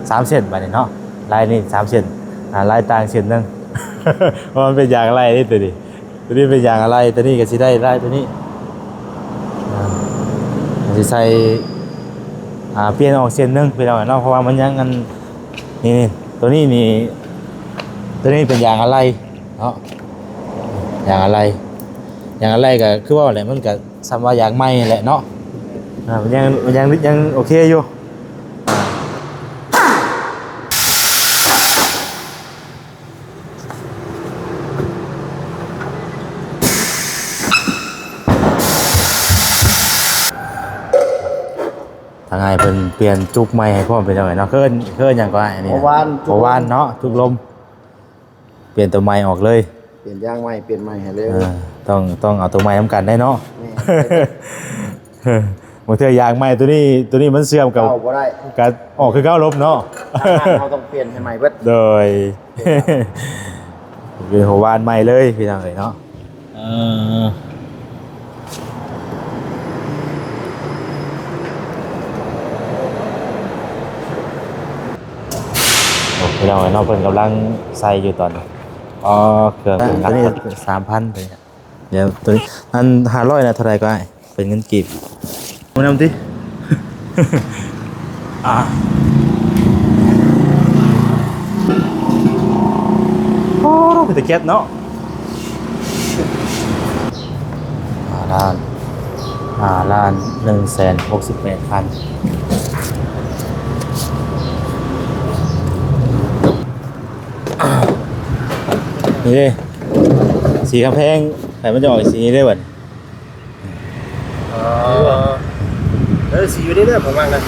ສາມເສັ້ນບາດນີ້ເນາະ ລາຍນີ້ສາມເສັ້ນ ອາ ລາຍຕ່າງເສັ້ນໜຶ່ງ ເພາະມັນເປັນຢາງອາໄຫຼ່ເດ້ໂຕນີ້ ໂຕນີ້ເປັນຢາງອາໄຫຼ່ ໂຕນີ້ກໍຊິໄດ້ລາຍໂຕນີ້ ອາ ຊິໃສ່ ອາ ປ່ຽນອອກເສັ້ນໜຶ່ງພີ່ນ້ອງເນາະ ເພາະວ່າມັນຍັງອັນ ນີ້ໆ ໂຕນີ້ນີ້ ໂຕນີ້ເປັນຢາງອາໄຫຼ່ເນາະ ຢາງອາໄຫຼ່ ຢາງອາໄຫຼ່ກໍຄືເວົ້າແຫຼະ ມັນກໍສ່ຳວ່າຢາງໃໝ່ແຫຼະເນາະ ອາ ມັນຍັງ ມັນຍັງ ຍັງໂອເຄຢູ່. ທາງອ້າຍເພິ່ນປ່ຽນຈຸກໃໝ່ໃຫ້ພ້ອມ ພີ່ນ້ອງເອີຍເນາະ ເອີ້ນ ເອີ້ນຫຍັງກໍອ້າຍອັນນີ້ ໂອວານ ໂອວານເນາະ ຈຸກລົມ ປ່ຽນຕົວໃໝ່ອອກເລີຍ ປ່ຽນຢາງໃໝ່ ປ່ຽນໃໝ່ໃຫ້ເລີຍ ເອີ ຕ້ອງ ຕ້ອງເອົາຕົວໃໝ່ນຳກັນໄດ້ເນາະ ແມ່ນ ບາງເທື່ອຢາງໃໝ່ຕົວນີ້ ຕົວນີ້ມັນເສື່ອມກໍ ເອົາບໍ່ໄດ້ ກໍອອກຄືເກົ່າລົມເນາະ ທາງຮ້ານເຮົາຕ້ອງປ່ຽນໃຫ້ໃໝ່ເບິດ ໂດຍ ເປັນຫົວວານໃໝ່ເລີຍພີ່ນ້ອງເອີຍເນາະ ເອີ ໂອ້ ພີ່ນ້ອງເອີຍເນາະ ເພິ່ນກຳລັງໃສ່ຢູ່ຕອນນີ້ ອໍ ເຄື່ອງ ຕົວນີ້ສາມພັນ ຕົວນີ້ ດຽວ ຕົວນີ້ ອັນຫ້າຮ້ອຍນະ ເທົ່າໃດກໍອ້າຍ ເປັນເງິນກີບ ມານຳຕິ ອ່າ ໂອ້ ເປັນຕາແກັດເນາະ ຫ້າລ້ານ ຫ້າລ້ານໜຶ່ງແສນຫົກສິບແປດພັນ ນີ້ເດ້ ສີກຳແພງ ໃຜມັນຈະອອກສີນີ້ເດ້ບັດ ອໍ ເອີ ສີຢູ່ນີ້ເດີ ຜົມມັກນະ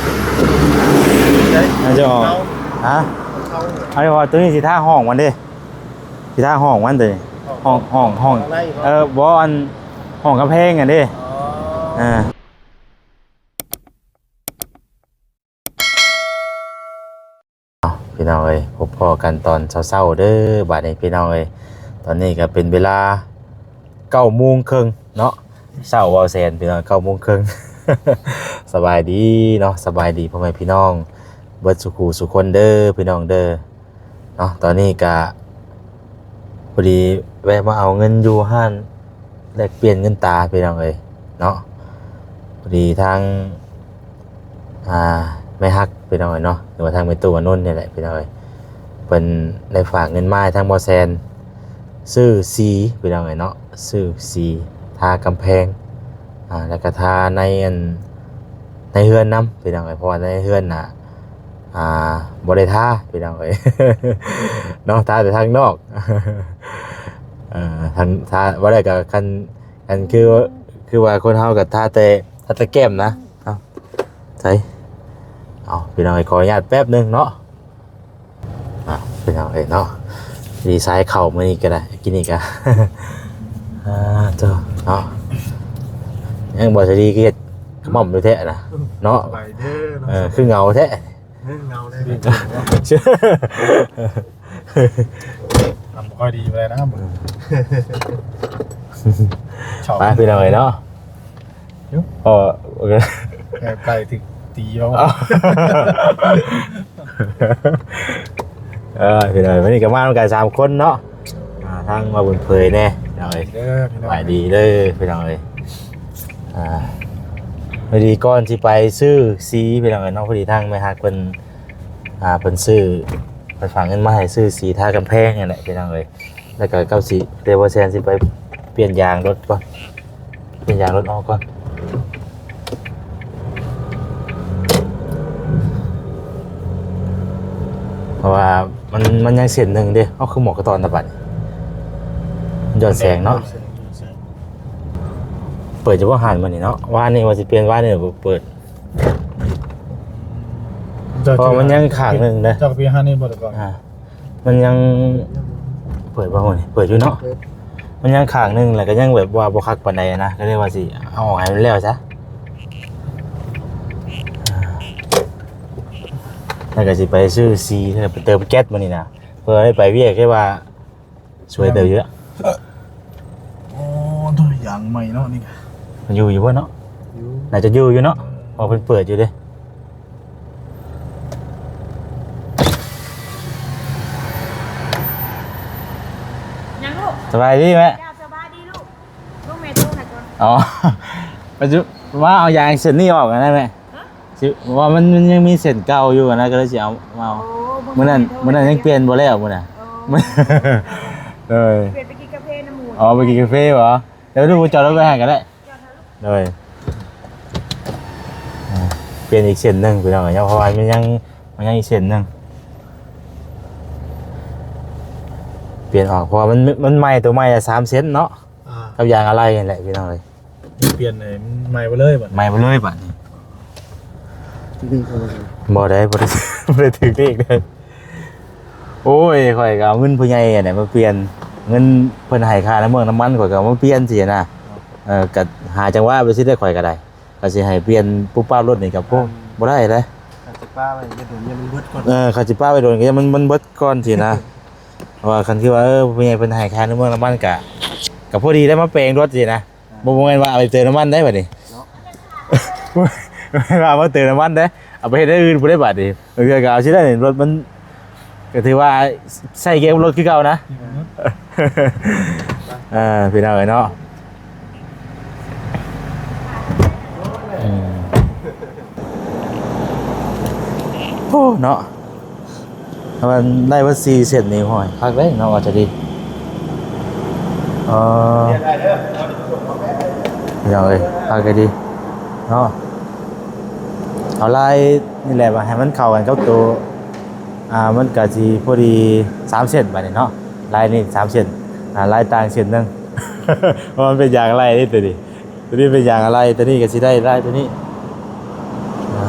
ມັນຈະອອກ ຮະ ເອົາ ເພາະວ່າໂຕນີ້ຊິທາຫ້ອງມັນເດ້ ຊິທາຫ້ອງມັນໂຕນີ້ ຫ້ອງ ຫ້ອງ ຫ້ອງ ເອີ ບໍ່ ອັນ ຫ້ອງກຳແພງຫັ້ນເດ້ ອໍ ເອີ. ເນາະ ພີ່ນ້ອງເອີຍ ພົບພໍ້ກັນຕອນເຊົ້າໆເດີ ບາດນີ້ພີ່ນ້ອງເອີຍ ຕອນນີ້ກໍເປັນເວລາເກົ້າໂມງເຄິ່ງເນາະ ເຊົ້າເວົ້າແຊນພີ່ນ້ອງ ເກົ້າໂມງເຄິ່ງ ສະບາຍດີເນາະ ສະບາຍດີພໍ່ແມ່ພີ່ນ້ອງເບິດສູ່ຄູ່ສູ່ຄົນເດີ ພີ່ນ້ອງເດີ ເນາະ ຕອນນີ້ກະພໍດີແວະມາເອົາເງິນຢູ່ຮ້ານແລກປ່ຽນເງິນຕາພີ່ນ້ອງເອີຍເນາະ ພໍດີທາງ ອ່າ ແມ່ຮັກພີ່ນ້ອງເອີຍເນາະ ຫຼືວ່າທາງແມ່ຕູ້ອານົນນີ້ແຫຼະພີ່ນ້ອງເອີຍ ເພິ່ນໄດ້ຝາກເງິນມາໃຫ້ທາງບໍ່ແຊນ ຊື້ສີພີ່ນ້ອງເອີຍເນາະ ຊື້ສີທາກຳແພງ ອ່າ ແລ້ວກະທາໃນອັນ ໃນເຮືອນນຳພີ່ນ້ອງເອີຍ ເພາະວ່າໃນເຮືອນນະ ອ່າ ບໍ່ໄດ້ທາພີ່ນ້ອງເອີຍ ເນາະ ທາແຕ່ທາງນອກ ເອີ ທາ ທາບໍ່ໄດ້ກໍຄັນ ອັນຄື ຄືວ່າຄົນເຮົາກໍທາແຕ່ ທາແຕ່ແກ້ມນະ ເອົາ ໃສ ເອົາ ພີ່ນ້ອງເອີຍ ຂໍອະນຸຍາດແປັບໜຶ່ງເນາະ ອ່າ ພີ່ນ້ອງເອີຍເນາະ ດີໄຊເຂົ້າມື້ນີ້ກໍໄດ້ ກິນນີ້ກໍ ອ່າ ໂທ້ເນາະ ຍັງບໍ່ສະດີກໍເຮັດຂະໝໍ້າຢູ່ແທ້ນະເນາະ ສະບາຍເດີເນາະ ເອີ ຄືເຫງົາແທ້ ເອີ ເຫງົາແທ້ ອາ ບໍ່ຄ່ອຍດີປານໃດນະ ໄປພີ່ນ້ອງເອີຍເນາະ ໂອ້ ໄປຖືກຕີເອົາ ເອີ ພີ່ນ້ອງ ວັນນີ້ກໍມານຳກັນສາມຄົນເນາະ ອ່າ ທາງວ່າບຸນເຜີຍແດ່ພີ່ນ້ອງເອີຍ ສະບາຍດີເດີພີ່ນ້ອງເອີຍ ອ່າ ພໍດີກ່ອນຊິໄປຊື້ສີພີ່ນ້ອງເອີຍເນາະ ພໍດີທາງແມ່ຮັກເພິ່ນ ອ່າ ເພິ່ນຊື້ ເພິ່ນຝາກເງິນມາໃຫ້ຊື້ສີທາກຳແພງນັ້ນແຫຼະພີ່ນ້ອງເອີຍ ແລ້ວກໍກັບສີ ແຕ່ບໍ່ແຊນຊິໄປປ່ຽນຢາງລົດກ່ອນ ປ່ຽນຢາງລົດອອກກ່ອນ ເພາະວ່າມັນ ມັນຍັງເສັ້ນໜຶ່ງເດ້ ເອົາ ຄືໝອກກະຕອນນະບັດ ຍ້ອນແສງເນາະ ເປີດຢູ່ບໍ່ຮ້ານມື້ນີ້ເນາະ ວານນີ້ວ່າຊິປ່ຽນ ວານນີ້ບໍ່ເປີດ ເພາະມັນຍັງຂ້າງໜຶ່ງເດ້ ເຈົ້າກໍໄປຫານີ້ບໍ່ແຕ່ກ່ອນ ອ່າ ມັນຍັງ ເປີດບໍ່ມື້ນີ້ ເປີດຢູ່ເນາະ ມັນຍັງຂ້າງໜຶ່ງ ແລ້ວກໍຍັງແບບວ່າບໍ່ຄັກປານໃດນະ ກໍເລີຍວ່າຊິເອົາອອກໃຫ້ມັນແລ້ວຊະ ອ່າ ແລ້ວກໍຊິໄປຊື້ສີ ແລ້ວກໍໄປເຕີມແກັດມື້ນີ້ນະ ເພື່ອໄດ້ໄປວຽກ ແຕ່ວ່າ ສວຍເຕີບຢູ່ລະ ໂອ້ ໂຕຢາງໃໝ່ເນາະນີ້ ມັນຢູ່ຢູ່ບໍ່ເນາະ ຢູ່ ໜ້າຈະຢູ່ຢູ່ເນາະ ເອີ ເພາະເພິ່ນເປີດຢູ່ເດ້ ເອີ ສະບາຍດີແມ່. ເຈົ້າ ສະບາຍດີລູກ. ລູກແມ່ໂທໃຫ້ກ່ອນ. ອໍ ວ່າຊິມາເອົາຢາງເສັ້ນນີ້ອອກຫັ້ນນະແມ່. ຮະ? ຊິ ວ່າມັນ ມັນຍັງມີເສັ້ນເກົ່າຢູ່ຫັ້ນນະ ກໍເລີຍຊິເອົາມາເອົາ. ໂອ້ ມື້ນັ້ນ ມື້ນັ້ນຍັງປ່ຽນບໍ່ແລ້ວມື້ນັ້ນ. ໂອ້ ໂດຍ. ປ່ຽນໄປກິນກາເຟນຳໝູ່. ອໍ ໄປກິນກາເຟບໍ? ດຽວລູກຈອດລົດໄວ້ໃຫ້ກໍໄດ້. ໂດຍ. ອ່າ ປ່ຽນອີກເສັ້ນໜຶ່ງພີ່ນ້ອງເອີຍ ເພາະວ່າມັນຍັງ ມັນຍັງອີກເສັ້ນໜຶ່ງ ປ່ຽນອອກ ເພາະວ່າມັນ ມັນໃໝ່ ໂຕໃໝ່ລະສາມເສັ້ນເນາະ. ອ່າ ກັບຢາງອາໄຫຼ່ຫັ້ນແຫຼະພີ່ນ້ອງເອີຍ. ປ່ຽນໃຫ້ມັນໃໝ່ໄປເລີຍບັດ ໃໝ່ໄປເລີຍບັດນີ້. ບໍ່ໄດ້ ບໍ່ໄດ້ ບໍ່ໄດ້ຖືກເລກເດີ. ໂອ້ຍ ຂ້ອຍກໍເອົາເງິນຜູ້ໃຫຍ່ຫັ້ນແຫຼະມາປ່ຽນ ເງິນເພິ່ນໃຫ້ຄ່ານ້ຳມັນ ນ້ຳມັນ ຂ້ອຍກໍເອົາມາປ່ຽນຊີ້ນະ. ເອີ ກໍຫາຈັງຫວະໄປຊິໄດ້ ຂ້ອຍກໍໄດ້ ກໍຊິໃຫ້ປ່ຽນປຸບປັບລົດນີ້ກໍບໍ່ ບໍ່ໄດ້ເດ້. ຄັນຊິປະໄວ້ຢ່າດົນ ຢ່າມັນເບິດກ່ອນ. ເອີ ຄັນຊິປະໄວ້ດົນກໍຢ່າມັນ ມັນເບິດກ່ອນຊີ້ນະ. ເພາະວ່າຄັນຄືວ່າ ເອີ ຜູ້ໃຫຍ່ເພິ່ນໃຫ້ຄ່ານ້ຳມັນ ນ້ຳມັນ ກໍ ກໍພໍດີໄດ້ມາແປງລົດຊີ້ນະ. ບໍ່ ບໍ່ແມ່ນວ່າເອົາໄປເຕີມນ້ຳມັນໄດ້ບັດນີ້ເນາະ. ບໍ່ແມ່ນວ່າເອົາມາເຕີມນ້ຳມັນເດ້ ເອົາໄປເຮັດແນວອື່ນພຸ້ນເດ້ບັດນີ້. ບາງເທື່ອກໍເອົາຊິໄດ້ນີ້ ລົດມັນ ກໍຖືວ່າໃຊ້ເກັບລົດຄືເກົ່ານະ. ເອີ ພີ່ນ້ອງເອີຍເນາະ. ອືມ ໂອ້ ເນາະ. ຖ້າວ່າໄດ້ເບິດສີ່ເສັ້ນນີ້ ໂອ້ຍ ຄັກເດ້ເນາະ ວ່າຈະດີ. ເອີ ພີ່ນ້ອງເອີຍ ຄັກກະດີເນາະ. ເອົາລາຍນີ້ແຫຼະ ວ່າໃຫ້ມັນເຂົ້າກັນກັບໂຕ ອ່າ ມັນກະຊິພໍດີສາມເສັ້ນບາດນີ້ເນາະ. ລາຍນີ້ສາມເສັ້ນ ອ່າ ລາຍຕ່າງເສັ້ນໜຶ່ງ ເພາະມັນເປັນຢາງອາໄຫຼ່ເດ້ໂຕນີ້. ໂຕນີ້ເປັນຢາງອາໄຫຼ່ ໂຕນີ້ກໍຊິໄດ້ລາຍໂຕນີ້ ອ່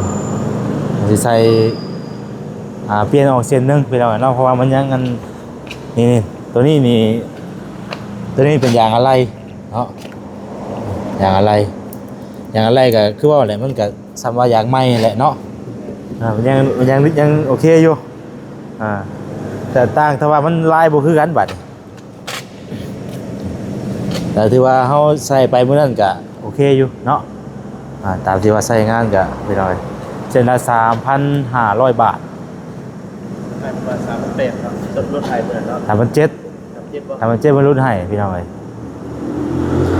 າ ຊິໃສ່ ອ່າ ປ່ຽນອອກເສັ້ນໜຶ່ງພີ່ນ້ອງເນາະ ເພາະວ່າມັນຍັງອັນ ນີ້ ນີ້ ໂຕນີ້ນີ້ ໂຕນີ້ເປັນຢາງອາໄຫຼ່ເນາະ ຢາງອາໄຫຼ່ ຢາງອາໄຫຼ່ກໍຄືເວົ້າແຫຼະ ມັນກໍສ່ຳວ່າຢາງໃໝ່ແຫຼະເນາະ. ອ່າ ມັນຍັງ ມັນຍັງ ຍັງໂອເຄຢູ່ ອ່າ ແຕ່ຕ່າງ ແຕ່ວ່າມັນລາຍບໍ່ຄືກັນບັດນີ້. ແຕ່ຖືວ່າເຮົາໃສ່ໄປມື້ນັ້ນກະໂອເຄຢູ່ເນາະ ອ່າ ຕາມທີ່ວ່າໃຊ້ງານກະ ພີ່ນ້ອງເອີຍ ເສັ້ນລະສາມພັນຫ້າຮ້ອຍບາດ ໃຫ້ປະມານສາມພັນແປດເນາະ ລົດ ລົດໄຖເພິ່ນເນາະ ສາມພັນເຈັດ ສາມພັນເຈັດບໍ່ ສາມພັນເຈັດເພິ່ນຫຼຸດໃຫ້ ພີ່ນ້ອງເອີຍ.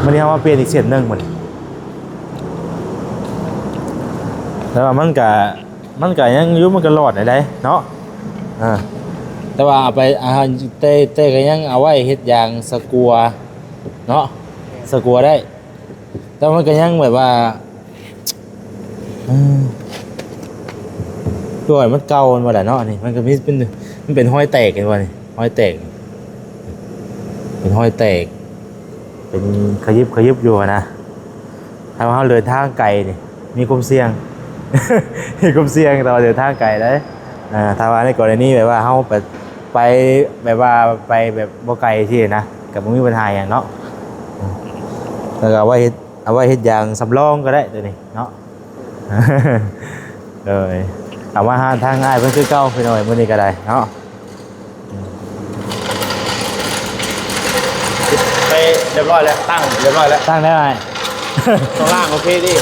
ມື້ນີ້ເຮົາມາປ່ຽນອີກເສັ້ນໜຶ່ງມື້ນີ້ ແຕ່ວ່າມັນກະ ມັນກະຍັງຢູ່ ມັນກະລອດໄດ້ເນາະ ເອີ ແຕ່ວ່າເອົາໄປ ອ່າ ແຕ່ ແຕ່ກະຍັງເອົາໄວ້ເຮັດຢາງສະກົວເນາະ ສະກົວໄດ້ ແຕ່ມັນກະຍັງແບບວ່າ ເອີ ຕົວມັນເກົ່າ ມັນບໍ່ໄດ້ເນາະ ນີ້ມັນກະມີເປັນ ມັນເປັນຮອຍແຕກ ເຫັນບໍ່ນີ້ ຮອຍແຕກ ເປັນຮອຍແຕກ ເປັນຂະຫຍິບຂະຫຍິບຢູ່ຫັ້ນນະ. ຖ້າວ່າເຮົາເດີນທາງໄກນີ້ ມີຄວາມສ່ຽງ ມີຄວາມສ່ຽງ ແຕ່ວ່າເດີນທາງໄກໄດ໋. ຖ້າວ່າໃນກໍລະນີແບບວ່າເຮົາໄປ ໄປແບບວ່າໄປແບບບໍ່ໄກຊີ້ນະ ກໍບໍ່ມີບັນຫາຫຍັງເນາະ. ແລ້ວກໍເອົາໄວ້ເຮັດ ເອົາໄວ້ເຮັດຢາງສຳລອງກໍໄດ້ໂຕນີ້ເນາະ. ໂດຍ ເອົາມາຫາທາງອ້າຍເພິ່ນຄືເກົ່າ ພີ່ນ້ອງເອີຍ ມື້ນີ້ກໍໄດ້ເນາະ. ໄປຮຽບຮ້ອຍແລ້ວ ຕັ້ງຮຽບຮ້ອຍແລ້ວ ຕັ້ງແລ້ວອ້າຍ. ຊ່ວງລ່າງໂອເຄຕິ? ຮ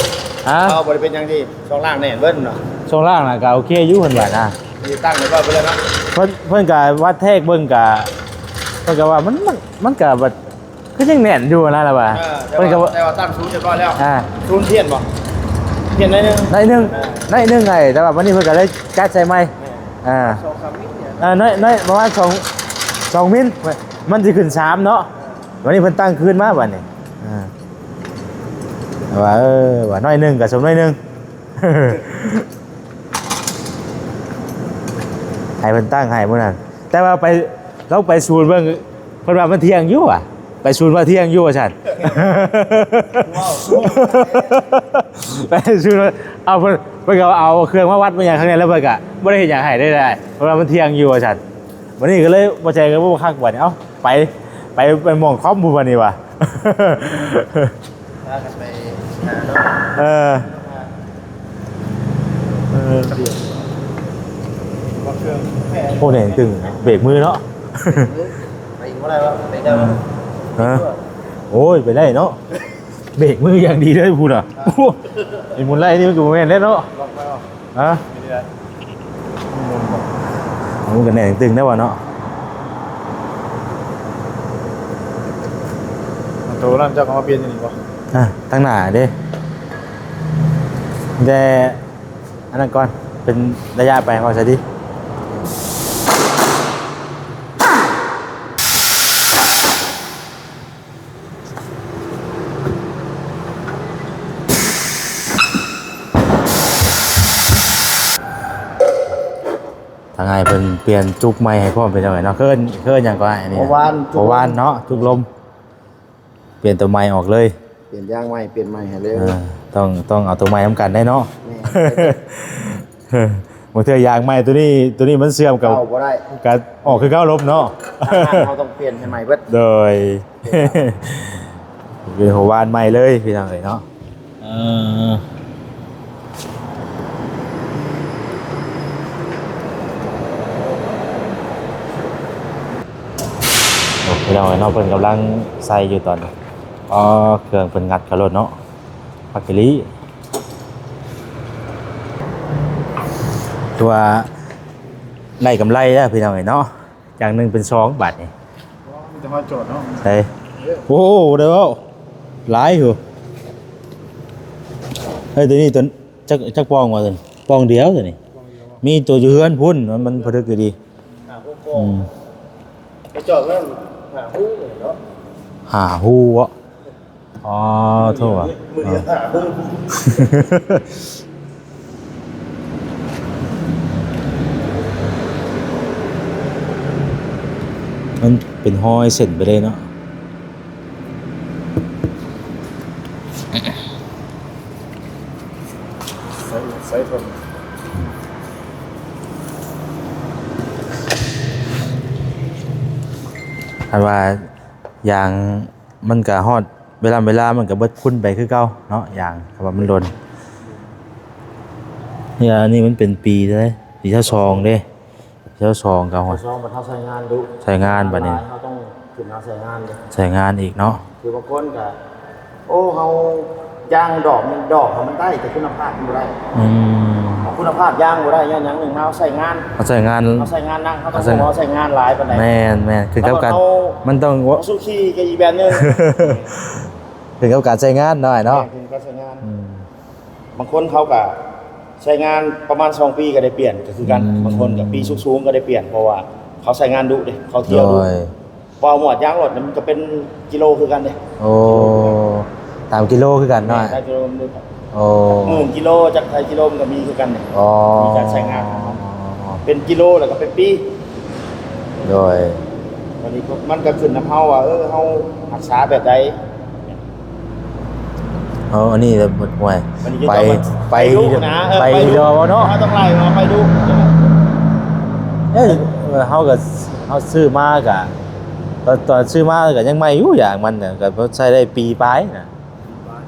ະ? ເອົາ ບໍ່ໄດ້ເປັນຫຍັງຕິ? ຊ່ວງລ່າງແໜ້ນເບິດເນາະ? ຊ່ວງລ່າງນະກໍໂອເຄຢູ່ເພິ່ນວ່ານະ. ນີ້ຕັ້ງຮຽບຮ້ອຍໄປແລ້ວເນາະ? ເພິ່ນ ເພິ່ນກໍວັດແທກເບິ່ງ ກໍ ເພິ່ນກໍວ່າມັນ ມັນ ມັນກໍແບບ ຄືຍັງແໜ້ນຢູ່ຫັ້ນນະລະວ່າ. ເອີ ແຕ່ ເພິ່ນກໍວ່າ ແຕ່ວ່າຕັ້ງສູນຮຽບຮ້ອຍແລ້ວ. ອ່າ ສູນພຽນບໍ່? ພຽນໜ້ອຍໜຶ່ງ ໜ້ອຍໜຶ່ງ ເອີ ໜ້ອຍໜຶ່ງໄອ້ ແຕ່ວ່າບັດນີ້ເພິ່ນກໍເລີຍຈັດໃສ່ໃໝ່. ແມ່ນ ອ່າ ສອງສາມມິນນີ້ ອ່າ ໜ້ອຍ ໜ້ອຍ ປະມານສອງ ສອງມິນ ມັນຊິຂຶ້ນສາມເນາະ. ເອີ ບັດນີ້ເພິ່ນຕັ້ງຄືນມາບັດນີ້ ອ່າ ວ່າ ເອີ ວ່າໜ້ອຍໜຶ່ງກໍສົມໜ້ອຍໜຶ່ງ ໃຫ້ເພິ່ນຕັ້ງໃຫ້ມື້ນັ້ນ ແຕ່ວ່າໄປ ລອງໄປສູນເບິ່ງ ເພິ່ນວ່າມັນທ່ຽງຢູ່ຫວາ ໄປສູນວ່າທ່ຽງຢູ່ວ່າຊັ້ນ. ໄປສູນວ່າ ເອົາ ເພິ່ນ ເພິ່ນກໍເອົາເຄື່ອງມາວັດມາຫຍັງຂ້າງໃນ ແລ້ວເພິ່ນກໍບໍ່ໄດ້ເຮັດຫຍັງໃຫ້ໄດ້ ເພິ່ນວ່າມັນທ່ຽງຢູ່ວ່າຊັ້ນ. ບັດນີ້ກໍເລີຍບໍ່ໃຈກໍບໍ່ຄັກບັດນີ້ ເອົ້າ ໄປ ໄປ ໄປໝ່ອງຄອມພຸ້ນບັດນີ້ຫວາ. ພາກັນໄປຫາເນາະ ເອີ ເອີ ໂອ້ ແໜ້ນຕຶງ ເບກມືເນາະ ໄປອີກບໍ່ໄດ້ວະ ໄປໄດ້ວະ ຮະ ໂອ້ຍ ໄປໄດ້ເນາະ ເບກມືຢ່າງດີເລີຍພຸ້ນນະ. ອ່າ ໂອ້ ໄອ້ໝູນໄລ່ນີ້ມັນກໍບໍ່ແມ່ນແລ້ວເນາະ ລັອກໄວ້ບໍ່? ຮະ ນີ້ແຫຼະ ມັນກໍແໜ້ນຕຶງໄດ້ວະເນາະ. ໂຕນັ້ນເຈົ້າກໍມາປ່ຽນຢູ່ນີ້ບໍ່? ອ່າ ທາງໜ້າເດ້ ແຕ່ອັນນັ້ນກ່ອນ ເປັນໄລຍະໄປ ເວົ້າຊະຕິ. ທາງອ້າຍເພິ່ນປ່ຽນຈຸກໃໝ່ໃຫ້ພ້ອມ ເປັນຈັ່ງໃດເນາະ? ເອີ້ນ ເອີ້ນຫຍັງກໍອ້າຍອັນນີ້? ໂອວານ ໂອວານເນາະ ຈຸກລົມ ປ່ຽນຕົວໃໝ່ອອກເລີຍ ປ່ຽນຢາງໃໝ່ ປ່ຽນໃໝ່ໃຫ້ເລີຍ. ເອີ ຕ້ອງ ຕ້ອງເອົາຕົວໃໝ່ນຳກັນໄດ້ເນາະ. ແມ່ນ ບາງເທື່ອຢາງໃໝ່ຕົວນີ້ ຕົວນີ້ມັນເສື່ອມ ເກົ່າບໍ່ໄດ້ ກໍອອກຄືເກົ່າລົມເນາະ. ທາງຮ້ານເຮົາຕ້ອງປ່ຽນໃຫ້ໃໝ່ເບິດ. ໂດຍ ເປັນຫົວວານໃໝ່ເລີຍ ພີ່ນ້ອງເອີຍເນາະ. ເອີ ໂອ້ ພີ່ນ້ອງເອີຍເນາະ ເພິ່ນກຳລັງໃສ່ຢູ່ຕອນນີ້. ອໍ ເຄື່ອງເພິ່ນງັດເຂົ້າລົດເນາະ ພັກອີ່ຫຼີ ຖືວ່າໄດ້ກຳໄລແລ້ວ ພີ່ນ້ອງເອີຍເນາະ. ຢ່າງໜຶ່ງເປັນສອງບາດນີ້ ມີແຕ່ມາຈອດເນາະ. ໃສ່ ໂອ້ ໄດ້ເວົ້າຫຼາຍຢູ່. ເຮີ້ຍ ຕົວນີ້ຕົວຈັກ ຈັກປ່ອງວະ? ຕົວນີ້ປ່ອງດຽວ ຕົວນີ້ ປ່ອງດຽວ ມີຕົວຢູ່ເຮືອນພຸ້ນ ມັນ ມັນພໍດີ ກໍດີ. ຫ້າຫົກປ່ອງ ອືມ ໄປຈອດນັ້ນ ຫ້າຮູເນາະ ຫ້າຮູເນາະ. ອໍ ໂທ ມື້ນີ້ຫາເບິ່ງ ມັນເປັນຮອຍເສັ້ນໄປເລີຍເນາະ. ໃສ່ ໃສ່ທົນ ຄັນວ່າຢາງ ມັນກະຮອດເວລາ ເວລາມັນກະເບິດຄຸນໄປຄືເກົ່າເນາະ ຢາງ ເພາະວ່າມັນດົນ. ນີ້ ອັນນີ້ມັນເປັນປີເທົ່າໃດ? ປີຊາວສອງເດ້ ຊາວສອງກະຮອດ ຊາວສອງບັດເຮົາໃຊ້ງານດຸ ໃຊ້ງານບັດນີ້ ເຮົາຕ້ອງຂຶ້ນມາໃຊ້ງານເດ້ ໃຊ້ງານອີກເນາະ. ຄືບາງຄົນກະ ໂອ້ ເຮົາຢາງດອກ ມັນດອກມັນໄດ້ ແຕ່ຄຸນນະພາບມັນບໍ່ໄດ້. ອືມ ເອົາຄຸນນະພາບຢາງບໍ່ໄດ້ ຍ້ອນຫຍັງ? ໜຶ່ງມາເຮົາໃຊ້ງານ ເຮົາໃຊ້ງານ ເຮົາໃຊ້ງານໜັກ ເຮົາຕ້ອງ ເຮົາໃຊ້ງານຫຼາຍປານໃດ ແມ່ນໆ ຂຶ້ນກັບການ ເຮົາ ມັນຕ້ອງ ເຮົາສູ້ຂີ່ກໍອີກແບບໜຶ່ງ ຂຶ້ນກັບການໃຊ້ງານເນາະ ອ້າຍເນາະ. ແມ່ນ ຂຶ້ນກັບການໃຊ້ງານ ອືມ ບາງຄົນເຂົາກໍໃຊ້ງານປະມານສອງປີກໍໄດ້ປ່ຽນ ກໍຄືກັນ. ອືມ ບາງຄົນກໍປີສູງໆກໍໄດ້ປ່ຽນ ເພາະວ່າເຂົາໃຊ້ງານດຸເດ້ ເຂົາທ່ຽວດຸ. ໂດຍ ເວົ້າໝວດຢາງລົດມັນກໍເປັນກິໂລຄືກັນເດ້. ໂອ້ ຕາມກິໂລຄືກັນເນາະ. ແມ່ນ ຕາມກິໂລຄືກັນ. ໂອ້ ຈັກໝື່ນກິໂລ ຈັກໄທກິໂລ ມັນກໍມີຄືກັນເດ້. ອໍ ມີການໃຊ້ງານຂອງມັນ ເປັນກິໂລ ແລ້ວກໍເປັນປີ. ໂດຍ ບັດນີ້ມັນກໍຂຶ້ນນຳເຮົາວ່າ ເອີ ເຮົາຮັກສາແບບໃດ. ເອີ ອັນນີ້ແຫຼະ ໂອ້ຍ ໄປ ໄປ ໄປດຸນະ ເອີ ໄປດຸເນາະ ເຮົາຕ້ອງໄລ່ເນາະ ໄປດຸ. ເອີ ເຮົາກໍ ເຮົາຊື້ມາກະ ຕອນ ຕອນຊື້ມາກໍຍັງໃໝ່ຢູ່ ຢາງມັນນະ ກໍໃຊ້ໄດ້ປີປາຍນະ.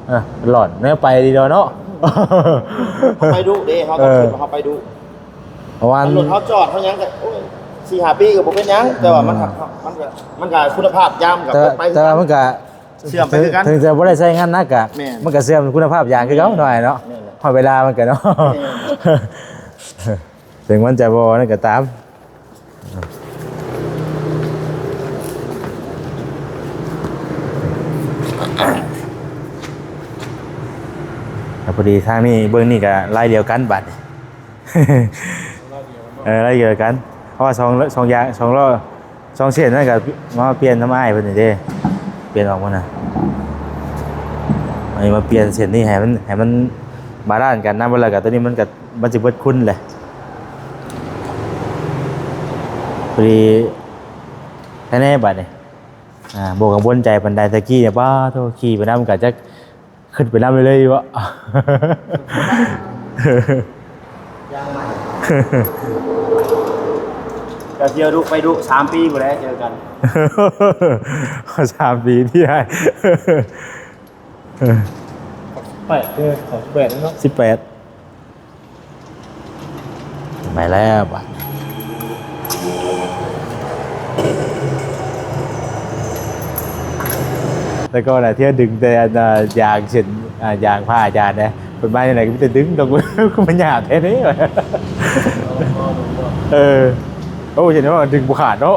ເອີ ຫຼອນແນວໄປດີເນາະ ເຮົາໄປດຸເດ້ ເຮົາຕ້ອງ ເອີ ເຮົາໄປດຸ. ເພາະວ່າລົດເຮົາຈອດເຮົາຫຍັງກໍ ໂອ້ຍ ສີ່ຫ້າປີກໍບໍ່ເປັນຫຍັງ ແຕ່ວ່າມັນ ອືມ ມັນກໍ ມັນກໍຄຸນນະພາບຢາງມັນກໍ ແຕ່ ໄປ ແຕ່ວ່າມັນກໍ ເສື່ອມໄປຄືກັນ ເຖິງຈະບໍ່ໄດ້ໃຊ້ງານໜັກກະ ແມ່ນ ມັນກະເສື່ອມຄຸນນະພາບຢາງຄືເກົ່າ ແມ່ນ ໜ້ອຍເນາະ ແມ່ນແຫຼະ ຮອດເວລາມັນກະເນາະ ແມ່ນ ເຖິງມັນຈະບໍ່ນັ້ນກະຕາມ. ອ່າ ພໍດີທາງນີ້ ເບິ່ງນີ້ກະລາຍດຽວກັນບາດນີ້ ເອີ ລາຍດຽວກັນ ເພາະວ່າສອງ ສອງຢ່າງ ສອງລໍ້ ສອງເສັ້ນນັ້ນກໍມາປ່ຽນນຳອ້າຍເພິ່ນນີ້ເດ້ ປ່ຽນອອກໝົດນະ. ອັນນີ້ມາປ່ຽນເສັ້ນນີ້ໃຫ້ມັນ ໃຫ້ມັນບາລານກັນນຳ ແລ້ວກໍຕົວນີ້ມັນກໍ ມັນຊິເບິດຄຸນແຫຼະ. ພໍດີແທ້ແນ່ບາດນີ້ ອ່າ ບໍ່ກັງວົນໃຈປານໃດ. ແຕ່ກີ້ນີ້ ປ້າໂທ້ ຂີ່ໄປນຳກໍຈັກ ຂຶ້ນໄປນຳເລື້ອຍໆຢູ່ເບາະ ຢ່າງໃໝ່ ກໍທ່ຽວດຸໄປດຸ ສາມປີພຸ້ນແຫຼະເຈີກັນ ສາມປີທີ່ໃຫ້ ແປດເດີ ຂອງແປດເນາະ ສິບແປດ. ໄປແລ້ວບາດ ແຕ່ກ່ອນນະ ທ່ຽວດຶງແຕ່ອັນ ອ່າ ຢາງເສັ້ນ ອ່າ ຢາງຜ້າອາຈານເດ້ ເພິ່ນມາຈັ່ງໃດກໍມີແຕ່ດຶງດອກ ຄືມັນຫຍາບແທ້ເດ້. ເອີ ໂອ້ ເຫັນວ່າດຶງບໍ່ຂາດເນາະ.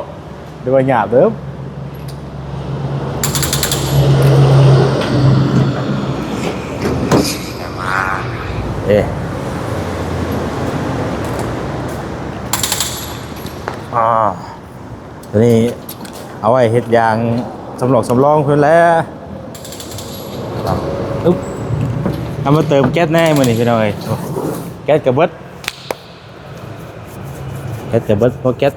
ຫຼືວ່າຫຍາບເດີ. ເອີ ອ່າ ຕົວນີ້ເອົາໄວ້ເຮັດຢາງສຳລອງສຳລອງເພິ່ນແຫຼະ. ອຶບ ເອົາມາເຕີມແກັສແດ່ມື້ນີ້ພີ່ນ້ອງເອີຍ ແກັສກະເບິດ ແກັສກະເບິດ ພໍແກັສ